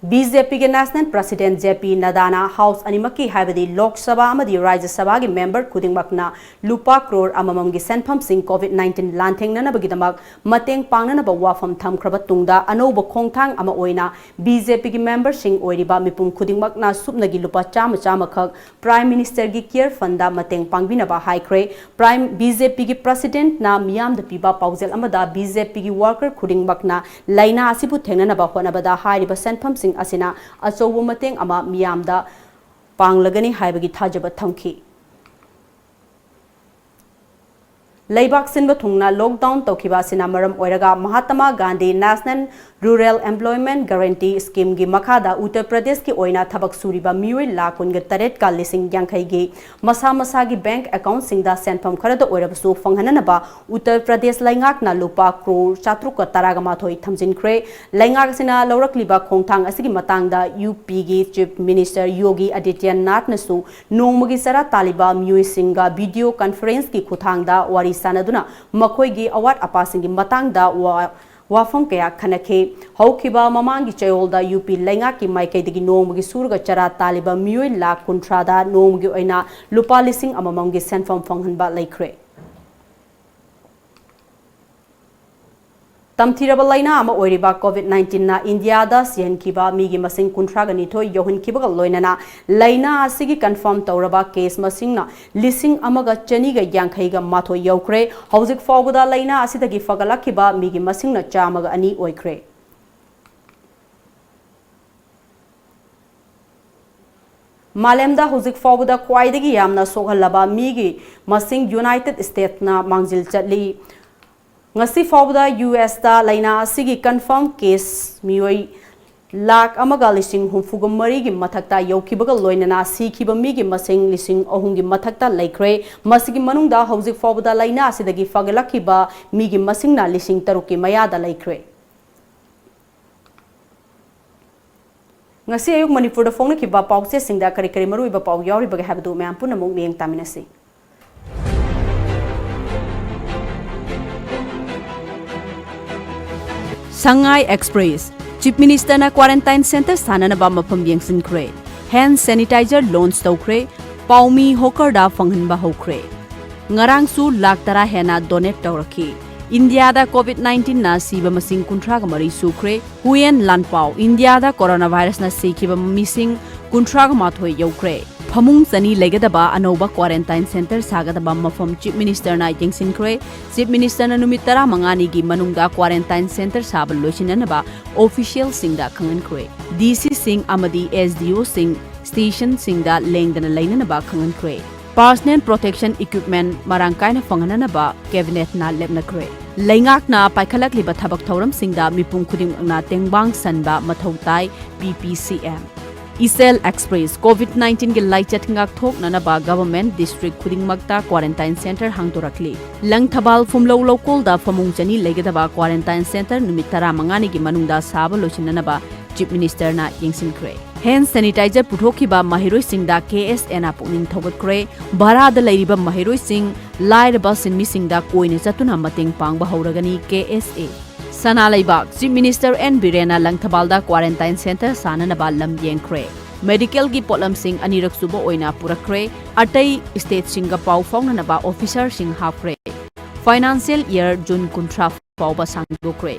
BJPꯒꯤ National President JP ꯅꯗꯥꯅ House ꯑꯅꯤꯃꯛꯀꯤ, ꯍꯥꯏꯕꯗꯤ ꯂꯣꯛ ꯁꯚꯥ ꯑꯃꯗꯤ ꯔꯥꯖ꯭ꯌ ꯁꯚꯥꯒꯤ member ꯈꯨꯗꯤꯡꯃꯛꯅ ꯂꯨꯄꯥ ꯀ꯭ꯔꯣꯔ ꯑꯃꯃꯝꯒꯤ ꯁꯦꯟꯐꯝꯁꯤꯡ COVID nineteen ꯂꯥꯟꯊꯦꯡꯅꯅꯕꯒꯤꯗꯃꯛ ꯃꯇꯦꯡ ꯄꯥꯡꯅꯅꯕ ꯋꯥꯐꯝ ꯊꯝꯈ꯭ꯔꯕ ꯇꯨꯡꯗ, ꯑꯅꯧꯕ ꯈꯣꯡꯊꯥꯡ ꯑꯃ ꯑꯣꯏꯅ BJPꯒꯤ memberꯁꯤꯡ ꯑꯣꯏꯔꯤꯕ ꯃꯤꯄꯨꯝ ꯈꯨꯗꯤꯡꯃꯛꯅ ꯁꯨꯞꯅꯒꯤ ꯂꯨꯄꯥ ꯆꯥꯝꯃ ꯆꯥꯝꯃꯈꯛ Prime Ministerꯒꯤ Care Fundꯗ ꯃꯇꯦꯡ ꯄꯥꯡꯕꯤꯅꯕ ꯍꯥꯏꯈ꯭ꯔꯦ꯫ Prime, BJPꯒꯤ Presidentꯅ ꯃꯤꯌꯥꯝꯗ ꯄꯤꯕ ꯄꯥꯎꯖꯦꯜ ꯑꯃꯗ, BJPꯒꯤ worker ꯈꯨꯗꯤꯡꯃꯛꯅ ꯂꯥꯏꯅꯥ ꯑꯁꯤꯕꯨ ꯊꯦꯡꯅꯅꯕ ꯍꯣꯠꯅꯕꯗ ꯍꯥꯏꯔꯤꯕ ꯁꯦꯟꯐꯝꯁꯤꯡ ꯑꯁꯤꯅ ꯑꯆꯧꯕ ꯃꯇꯦꯡ ꯑꯃ ꯃꯤꯌꯥꯝꯗ ꯄꯥꯡꯂꯒꯅꯤ ꯍꯥꯏꯕꯒꯤ ꯊꯥꯖꯕ ꯊꯝꯈꯤ꯫ ꯂꯩꯕꯥꯛ ꯁꯤꯟꯕ ꯊꯨꯡꯅ lockdown ꯇꯧꯈꯤꯕ ꯑꯁꯤꯅ ꯃꯔꯝ ꯑꯣꯏꯔꯒ Mahatma Gandhi National Rural Employment Guarantee Schemeꯒꯤ ꯃꯈꯥꯗ ꯎꯠꯇꯔ ꯄ꯭ꯔꯗꯦꯁꯀꯤ ꯑꯣꯏꯅ ꯊꯕꯛ ꯁꯨꯔꯤꯕ ꯃꯤꯑꯣꯏ ꯂꯥꯈ ꯀꯨꯟꯒ ꯇꯔꯦꯠꯀ ꯂꯤꯁꯤꯡ ꯌꯥꯡꯈꯩꯒꯤ ꯃꯁꯥ ꯃꯁꯥꯒꯤ bank accountꯁꯤꯡꯗ ꯁꯦꯟꯐꯝ ꯈꯔꯗ ꯑꯣꯏꯔꯕꯁꯨ ꯐꯪꯍꯟꯅꯅꯕ ꯎꯠꯇꯔ ꯄ꯭ꯔꯗꯦꯁ ꯂꯩꯉꯥꯛꯅ ꯂꯨꯄꯥ ꯀ꯭ꯔꯣꯔ ꯆꯥꯇ꯭ꯔꯨꯛꯀ ꯇꯔꯥꯒ ꯃꯥꯊꯣꯏ ꯊꯝꯖꯤꯟꯈ꯭ꯔꯦ꯫ ꯂꯩꯉꯥꯛ ꯑꯁꯤꯅ ꯂꯧꯔꯛꯂꯤꯕ ꯈꯣꯡꯊꯥꯡ ꯑꯁꯤꯒꯤ ꯃꯇꯥꯡꯗ UPꯒꯤ Chief Minister ꯌꯣꯒꯤ ꯑꯗꯤꯇ꯭ꯌꯅꯥꯊꯅꯁꯨ ꯅꯣꯡꯃꯒꯤ ꯆꯔꯥ ꯇꯥꯜꯂꯤꯕ ꯃꯤꯑꯣꯏꯁꯤꯡꯒ video conferenceꯀꯤ ꯈꯨꯠꯊꯥꯡꯗ ꯋꯥꯔꯤ ꯁꯥꯅꯗꯨꯅ ꯃꯈꯣꯏꯒꯤ ꯑꯋꯥꯠ ꯑꯄꯥꯁꯤꯡꯒꯤ ꯃꯇꯥꯡꯗ ꯋꯥ-, ꯋꯥꯐꯝ ꯀꯌꯥ ꯈꯟꯅꯈꯤ꯫ ꯍꯧꯈꯤꯕ ꯃꯃꯥꯡꯒꯤ ꯆꯌꯣꯜꯗ UP ꯂꯩꯉꯥꯛꯀꯤ ꯃꯥꯏꯀꯩꯗꯒꯤ ꯅꯣꯡꯃꯒꯤ ꯁꯨꯔꯒ ꯆꯔꯥ ꯇꯥꯜꯂꯤꯕ ꯃꯤꯑꯣꯏ ꯂꯥꯈ ꯀꯨꯟꯊ꯭ꯔꯥꯗ ꯅꯣꯡꯃꯒꯤ ꯑꯣꯏꯅ ꯂꯨꯄꯥ ꯂꯤꯁꯤꯡ ꯑꯃꯃꯝꯒꯤ ꯁꯦꯟꯐꯝ ꯐꯪꯍꯟꯕ ꯂꯩꯈ꯭ꯔꯦ꯫ ꯇꯝꯊꯤꯔꯕ ꯂꯥꯏꯅꯥ ꯑꯃ ꯑꯣꯏꯔꯤꯕ COVID nineteenꯅ ꯏꯟꯗꯤꯌꯥꯗ ꯁꯤꯍꯟꯈꯤꯕ ꯃꯤꯒꯤ ꯃꯁꯤꯡ ꯀꯨꯟꯊ꯭ꯔꯥꯒ ꯅꯤꯊꯣꯏ ꯌꯧꯍꯟꯈꯤꯕꯒ ꯂꯣꯏꯅꯅ ꯂꯥꯏꯅꯥ ꯑꯁꯤꯒꯤ confirm ꯇꯧꯔꯕ case ꯃꯁꯤꯡꯅ ꯂꯤꯁꯤꯡ ꯑꯃꯒ ꯆꯅꯤꯒ ꯌꯥꯡꯈꯩꯒ ꯃꯥꯊꯣꯏ ꯌꯧꯈ꯭ꯔꯦ꯫ ꯍꯧꯖꯤꯛ ꯐꯥꯎꯕꯗ ꯂꯥꯏꯅꯥ ꯑꯁꯤꯗꯒꯤ ꯐꯒꯠꯂꯛꯈꯤꯕ ꯃꯤꯒꯤ ꯃꯁꯤꯡꯅ ꯆꯥꯝꯃꯒ ꯑꯅꯤ ꯑꯣꯏꯈ꯭ꯔꯦ꯫ ꯃꯥꯂꯦꯝꯗ ꯍꯧꯖꯤꯛ ꯐꯥꯎꯕꯗ ꯈ꯭ꯋꯥꯏꯗꯒꯤ ꯌꯥꯝꯅ ꯁꯣꯛꯍꯜꯂꯕ ꯃꯤꯒꯤ ꯃꯁꯤꯡ United Statesꯅ ꯃꯥꯡꯖꯤꯜ ꯆꯠꯂꯤ꯫ ꯉꯁꯤ ꯐꯥꯎꯕꯗ USꯇ ꯂꯥꯏꯅꯥ ꯑꯁꯤꯒꯤ confirm case ꯃꯤꯑꯣꯏ ꯂꯥꯈ ꯑꯃꯒ ꯂꯤꯁꯤꯡ ꯍꯨꯝꯐꯨꯒ ꯃꯔꯤꯒꯤ ꯃꯊꯛꯇ ꯌꯧꯈꯤꯕꯒ ꯂꯣꯏꯅꯅ ꯁꯤꯈꯤꯕ ꯃꯤꯒꯤ ꯃꯁꯤꯡ ꯂꯤꯁꯤꯡ ꯑꯍꯨꯝꯒꯤ ꯃꯊꯛꯇ ꯂꯩꯈ꯭ꯔꯦ꯫ ꯃꯁꯤꯒꯤ ꯃꯅꯨꯡꯗ ꯍꯧꯖꯤꯛ ꯐꯥꯎꯕꯗ ꯂꯥꯏꯅꯥ ꯑꯁꯤꯗꯒꯤ ꯐꯒꯠꯂꯛꯈꯤꯕ ꯃꯤꯒꯤ ꯃꯁꯤꯡꯅ ꯂꯤꯁꯤꯡ ꯇꯔꯨꯛꯀꯤ ꯃꯌꯥꯗ ꯂꯩꯈ꯭ꯔꯦ꯫ ꯉꯁꯤ ꯑꯌꯨꯛ ꯃꯅꯤꯄꯨꯔꯗ ꯐꯣꯡꯅꯈꯤꯕ ꯄꯥꯎꯆꯦꯁꯤꯡꯗ ꯀꯔꯤ ꯀꯔꯤ ꯃꯔꯨꯑꯣꯏꯕ ꯄꯥꯎ ꯌꯥꯎꯔꯤꯕꯒꯦ ꯍꯥꯏꯕꯗꯨ ꯃꯌꯥꯝ ꯄꯨꯟꯅ ꯑꯃꯨꯛ ꯃꯤꯠꯌꯦꯡ ꯇꯥꯃꯤꯟꯅꯁꯤ꯫ ꯁꯉꯥꯏ ꯑꯦꯛꯁꯄ꯭ꯔꯦꯁ, ꯆꯤꯐ ꯃꯤꯅꯤꯁꯇꯔꯅ ꯀ꯭ꯋꯥꯔꯦꯟꯇꯥꯏꯟ ꯁꯦꯟꯇꯔ ꯁꯥꯅꯅꯕ ꯃꯐꯝ ꯌꯦꯡꯁꯤꯟꯈ꯭ꯔꯦ꯫ ꯍꯦꯟ ꯁꯦꯅꯤꯇꯥꯏꯖꯔ ꯂꯣꯟꯆ ꯇꯧꯈ꯭ꯔꯦ꯫ ꯄꯥꯎꯃꯤ ꯍꯣꯀꯔꯗ ꯐꯪꯍꯟꯕ ꯍꯧꯈ꯭ꯔꯦ꯫ ꯉꯔꯥꯡꯁꯨ ꯂꯥꯈ ꯇꯔꯥ ꯍꯦꯟꯅ ꯗꯣꯅꯦꯠ ꯇꯧꯔꯛꯈꯤ꯫ ꯏꯟꯗꯤꯌꯥꯗ ꯀꯣꯚꯤꯗ ꯅꯥꯏꯟꯇꯤꯟꯅ ꯁꯤꯕ ꯃꯁꯤꯡ ꯀꯨꯟꯊ꯭ꯔꯥꯒ ꯃꯔꯤ ꯁꯨꯈ꯭ꯔꯦ꯫ ꯍꯨꯌꯦꯟ ꯂꯥꯟꯄꯥꯎ, ꯏꯟꯗꯤꯌꯥꯗ ꯀꯣꯔꯣꯅꯥ ꯚꯥꯏꯔꯁꯅ ꯁꯤꯈꯤꯕ ꯃꯤꯁꯤꯡ ꯀꯨꯟꯊ꯭ꯔꯥꯒ ꯃꯥꯊꯣꯏ ꯌꯧꯈ꯭ꯔꯦ꯫ ꯐꯃꯨꯡ ꯆꯅꯤ ꯂꯩꯒꯗꯕ ꯑꯅꯧꯕ ꯀ꯭ꯋꯥꯔꯦꯟꯇꯥꯏꯟ ꯁꯦꯟꯇꯔ ꯁꯥꯒꯗꯕ ꯃꯐꯝ ꯆꯤꯐ ꯃꯤꯅꯤꯁꯇꯔꯅ ꯌꯦꯡꯁꯤꯟꯈ꯭ꯔꯦ꯫ ꯆꯤꯐ ꯃꯤꯅꯤꯁꯇꯔꯅ ꯅꯨꯃꯤꯠ ꯇꯔꯥꯃꯉꯥꯅꯤꯒꯤ ꯃꯅꯨꯡꯗ ꯀ꯭ꯋꯥꯔꯦꯟꯇꯥꯏꯟ ꯁꯦꯟꯇꯔ ꯁꯥꯕ ꯂꯣꯏꯁꯤꯟꯅꯅꯕ ꯑꯣꯐꯤꯁꯤꯌꯦꯜꯁꯤꯡꯗ ꯈꯪꯍꯟꯈ꯭ꯔꯦ꯫ ꯗꯤ ꯁꯤꯁꯤꯡ ꯑꯃꯗꯤ ꯑꯦꯁ ꯗꯤ ꯑꯣꯁꯤꯡ ꯁ꯭ꯇꯦꯁꯟꯁꯤꯡꯗ ꯂꯦꯡꯗꯅ ꯂꯩꯅꯅꯕ ꯈꯪꯍꯟꯈ꯭ꯔꯦ꯫ ꯄꯔꯁꯅꯦꯜ ꯄ꯭ꯔꯣꯇꯦꯛꯁꯟ ꯏꯀ꯭ꯋꯤꯞꯃꯦꯟ ꯃꯔꯥꯡ ꯀꯥꯏꯅ ꯐꯪꯍꯟꯅꯅꯕ ꯀꯦꯕꯤꯅꯦꯠꯅ ꯂꯦꯞꯅꯈ꯭ꯔꯦ꯫ ꯂꯩꯉꯥꯛꯅ ꯄꯥꯏꯈꯠꯂꯛꯂꯤꯕ ꯊꯕꯛ ꯊꯧꯔꯝꯁꯤꯡꯗ ꯃꯤꯄꯨꯝ ꯈꯨꯗꯤꯡꯃꯛꯅ ꯇꯦꯡꯕꯥꯡ ꯁꯟꯕ ꯃꯊꯧ ꯇꯥꯏ, ꯄꯤ ꯄꯤ ꯁꯤ ꯑꯦꯝ꯫ ꯏꯆꯦꯜ ꯑꯦꯛꯁꯄ꯭ꯔꯦꯁ, ꯀꯣꯚꯤꯗ ꯅꯥꯏꯟꯇꯤꯟꯒꯤ ꯂꯥꯏꯆꯠ ꯉꯥꯛꯊꯣꯛꯅꯅꯕ ꯒꯚꯔꯟꯃꯦꯟꯠ ꯗꯤꯁꯇ꯭ꯔꯤꯛ ꯈꯨꯗꯤꯡꯃꯛꯇ ꯀ꯭ꯋꯥꯔꯦꯟꯇꯥꯏꯟ ꯁꯦꯟꯇꯔ ꯍꯥꯡꯗꯣꯔꯛꯂꯤ꯫ ꯂꯪꯊꯕꯥꯜ ꯐꯨꯝꯂꯧ ꯂꯧꯀꯣꯜꯗ ꯐꯃꯨꯡ ꯆꯅꯤ ꯂꯩꯒꯗꯕ ꯀ꯭ꯋꯥꯔꯦꯟꯇꯥꯏꯟ ꯁꯦꯟꯇꯔ ꯅꯨꯃꯤꯠ ꯇꯔꯥꯃꯉꯥꯅꯤꯒꯤ ꯃꯅꯨꯡꯗ ꯁꯥꯕ ꯂꯣꯏꯁꯤꯟꯅꯅꯕ ꯆꯤꯐ ꯃꯤꯅꯤꯁꯇꯔꯅ ꯌꯦꯡꯁꯤꯟꯈ꯭ꯔꯦ꯫ ꯍꯦꯟ ꯁꯦꯅꯤꯇꯥꯏꯖꯔ ꯄꯨꯊꯣꯛꯈꯤꯕ ꯃꯍꯩꯔꯣꯏꯁꯤꯡꯗ ꯀꯦ ꯑꯦꯁ ꯑꯦꯅ ꯄꯨꯛꯅꯤꯡ ꯊꯧꯒꯠꯈ꯭ꯔꯦ꯫ ꯚꯔꯥꯗ ꯂꯩꯔꯤꯕ ꯃꯍꯩꯔꯣꯏꯁꯤꯡ, ꯂꯥꯏꯔꯕ ꯁꯤꯟꯃꯤꯁꯤꯡꯗ ꯀꯣꯏꯅ ꯆꯠꯇꯨꯅ ꯃꯇꯦꯡ ꯄꯥꯡꯕ ꯍꯧꯔꯒꯅꯤ ꯀꯦ ꯑꯦꯁ ꯑꯦ꯫ ꯁꯅꯥ ꯂꯩꯕꯥꯛ, ꯆꯤꯐ ꯃꯤꯅꯤꯁꯇꯔ ꯑꯦꯟ ꯕꯤꯔꯦꯟꯅ ꯂꯪꯊꯕꯥꯜꯗ ꯀ꯭ꯋꯥꯔꯦꯟꯇꯥꯏꯟ ꯁꯦꯟꯇꯔ ꯁꯥꯅꯅꯕ ꯂꯝ ꯌꯦꯡꯈ꯭ꯔꯦ꯫ ꯃꯦꯗꯤꯀꯦꯜꯒꯤ ꯄꯣꯠꯂꯝꯁꯤꯡ ꯑꯅꯤꯔꯛ ꯁꯨꯕ ꯑꯣꯏꯅ ꯄꯨꯔꯛꯈ꯭ꯔꯦ꯫ ꯑꯇꯩ ꯁ꯭ꯇꯦꯠꯁꯤꯡꯒ ꯄꯥꯎ ꯐꯥꯎꯅꯅꯕ ꯑꯣꯐꯤꯁꯥꯔꯁꯤꯡ ꯍꯥꯞꯈ꯭ꯔꯦ꯫ ꯐꯥꯏꯅꯥꯟꯁꯤꯌꯦꯜ ꯏꯌꯔ ꯖꯨꯟ ꯀꯨꯟꯊ꯭ꯔꯥ ꯐꯥꯎꯕ ꯁꯥꯡꯗꯣꯛꯈ꯭ꯔꯦ꯫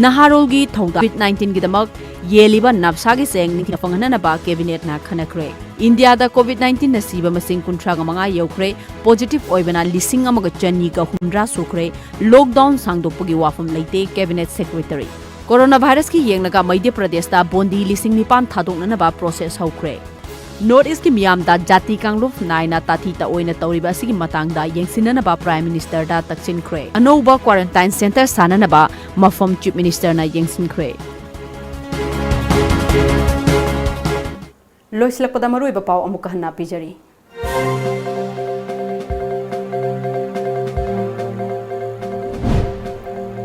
ꯅꯍꯥꯔꯣꯜꯒꯤ ꯊꯧꯗꯥꯡ, ꯀꯣꯚꯤꯗ ꯅꯥꯏꯟꯇꯤꯟꯒꯤꯗꯃꯛ ꯌꯦꯜꯂꯤꯕ ꯅꯞꯁꯥꯒꯤ ꯆꯦꯡ ꯅꯤꯡꯊꯤꯅ ꯐꯪꯍꯟꯅꯅꯕ ꯀꯦꯕꯤꯅꯦꯠꯅ ꯈꯟꯅꯈ꯭ꯔꯦ꯫ ꯏꯟꯗꯤꯌꯥꯗ ꯀꯣꯚꯤꯗ ꯅꯥꯏꯟꯇꯤꯟꯅ ꯁꯤꯕ ꯃꯁꯤꯡ ꯀꯨꯟꯊ꯭ꯔꯥꯒ ꯃꯉꯥ ꯌꯧꯈ꯭ꯔꯦ꯫ ꯄꯣꯖꯤꯇꯤꯚ ꯑꯣꯏꯕꯅ ꯂꯤꯁꯤꯡ ꯑꯃꯒ ꯆꯅꯤꯒ ꯍꯨꯝꯗ꯭ꯔꯥ ꯁꯨꯈ꯭ꯔꯦ꯫ ꯂꯣꯛꯗꯥꯎꯟ ꯁꯥꯡꯗꯣꯛꯄꯒꯤ ꯋꯥꯐꯝ ꯂꯩꯇꯦ, ꯀꯦꯕꯤꯅꯦꯠ ꯁꯦꯀ꯭ꯔꯦꯇꯔꯤ꯫ ꯀꯣꯔꯣꯅꯥ ꯚꯥꯏꯔꯁꯀꯤ ꯌꯦꯡꯂꯒ ꯃꯙ꯭ꯌ ꯄ꯭ꯔꯗꯦꯁꯇ ꯕꯣꯟꯗꯤ ꯂꯤꯁꯤꯡ ꯅꯤꯄꯥꯟ ꯊꯥꯗꯣꯛꯅꯅꯕ ꯄ꯭ꯔꯣꯁꯦꯁ ꯍꯧꯈ꯭ꯔꯦ꯫ ꯅꯣꯔꯠ ꯏꯁꯀꯤ ꯃꯤꯌꯥꯝꯗ ꯖꯥꯇꯤ ꯀꯥꯡꯂꯨꯞ ꯅꯥꯏꯅ ꯇꯥꯊꯤ ꯇꯥꯑꯣꯏꯅ ꯇꯧꯔꯤꯕ ꯑꯁꯤꯒꯤ ꯃꯇꯥꯡꯗ ꯌꯦꯡꯁꯤꯟꯅꯅꯕ ꯄ꯭ꯔꯥꯏꯝ ꯃꯤꯅꯤꯁꯇꯔꯗ ꯇꯛꯁꯤꯟꯈ꯭ꯔꯦ꯫ ꯑꯅꯧꯕ ꯀ꯭ꯋꯥꯔꯦꯟꯇꯥꯏꯟ ꯁꯦꯟꯇꯔ ꯁꯥꯅꯅꯕ ꯃꯐꯝ ꯆꯤꯐ ꯃꯤꯅꯤꯁꯇꯔꯅ ꯌꯦꯡꯁꯤꯟꯈ꯭ꯔꯦ꯫ ꯂꯣꯏꯁꯤꯜꯂꯛꯄꯗ ꯃꯔꯨꯑꯣꯏꯕ ꯄꯥꯎ ꯑꯃꯨꯛꯀ ꯍꯟꯅ ꯄꯤꯖꯔꯤ꯫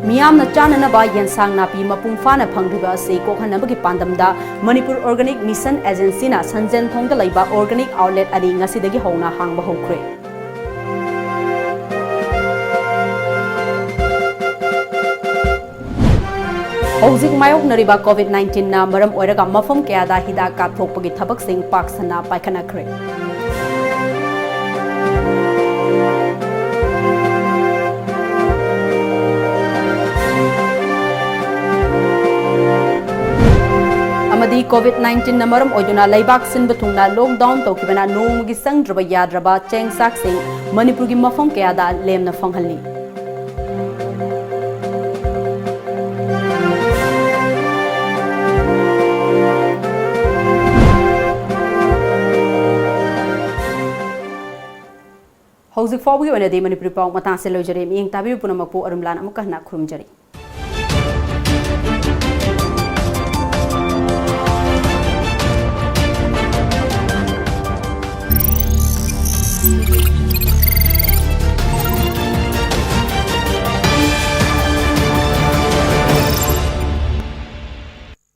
ꯃꯤꯌꯥꯝꯅ ꯆꯥꯅꯅꯕ ꯌꯦꯟꯁꯥꯡ ꯅꯥꯄꯤ ꯃꯄꯨꯡ ꯐꯥꯅ ꯐꯪꯗ꯭ꯔꯤꯕ ꯑꯁꯤ ꯀꯣꯛꯍꯟꯅꯕꯒꯤ ꯄꯥꯟꯗꯝꯗ ꯃꯅꯤꯄꯨꯔ ꯑꯣꯔꯒꯥꯅꯤꯛ ꯃꯤꯁꯟ ꯑꯦꯖꯦꯟꯁꯤꯅ ꯁꯟꯖꯦꯟꯊꯣꯡꯗ ꯂꯩꯕ ꯑꯣꯔꯒꯥꯅꯤꯛ ꯑꯥꯎꯠꯂꯦꯠ ꯑꯅꯤ ꯉꯁꯤꯗꯒꯤ ꯍꯧꯅ ꯍꯥꯡꯕ ꯍꯧꯈ꯭ꯔꯦ꯫ ꯍꯧꯖꯤꯛ ꯃꯥꯌꯣꯛꯅꯔꯤꯕ ꯀꯣꯚꯤꯗ ꯅꯥꯏꯟꯇꯤꯟꯅ ꯃꯔꯝ ꯑꯣꯏꯔꯒ ꯃꯐꯝ ꯀꯌꯥꯗ ꯍꯤꯗꯥꯛ ꯀꯥꯞꯊꯣꯛꯄꯒꯤ ꯊꯕꯛꯁꯤꯡ ꯄꯥꯛ ꯁꯟꯅ ꯄꯥꯏꯈꯠꯅꯈ꯭ꯔꯦ꯫ ꯑꯃꯗꯤ ꯀꯣꯚꯤꯗ ꯅꯥꯏꯟꯇꯤꯟꯅ ꯃꯔꯝ ꯑꯣꯏꯗꯨꯅ ꯂꯩꯕꯥꯛ ꯁꯤꯟꯕ ꯊꯨꯡꯅ ꯂꯣꯛꯗꯥꯎꯟ ꯇꯧꯈꯤꯕꯅ ꯅꯣꯡꯃꯒꯤ ꯆꯪꯗ꯭ꯔꯕ ꯌꯥꯗ꯭ꯔꯕ ꯆꯦꯡ ꯆꯥꯛꯁꯤꯡ ꯃꯅꯤꯄꯨꯔꯒꯤ ꯃꯐꯝ ꯀꯌꯥꯗ ꯂꯦꯝꯅ ꯐꯪꯍꯜꯂꯤ꯫ ꯍꯧꯖꯤꯛ ꯐꯥꯎꯕꯒꯤ ꯑꯣꯏꯅꯗꯤ ꯃꯅꯤꯄꯨꯔꯤ ꯄꯥꯎ ꯃꯇꯥꯡꯁꯦ ꯂꯣꯏꯖꯔꯦ꯫ ꯃꯤꯠꯌꯦꯡ ꯇꯥꯕꯤꯕ ꯄꯨꯝꯅꯃꯛꯄꯨ ꯑꯔꯨꯝꯂꯥꯟ ꯑꯃꯨꯛꯀ ꯍꯟꯅ ꯈꯨꯔꯨꯝꯖꯔꯤ꯫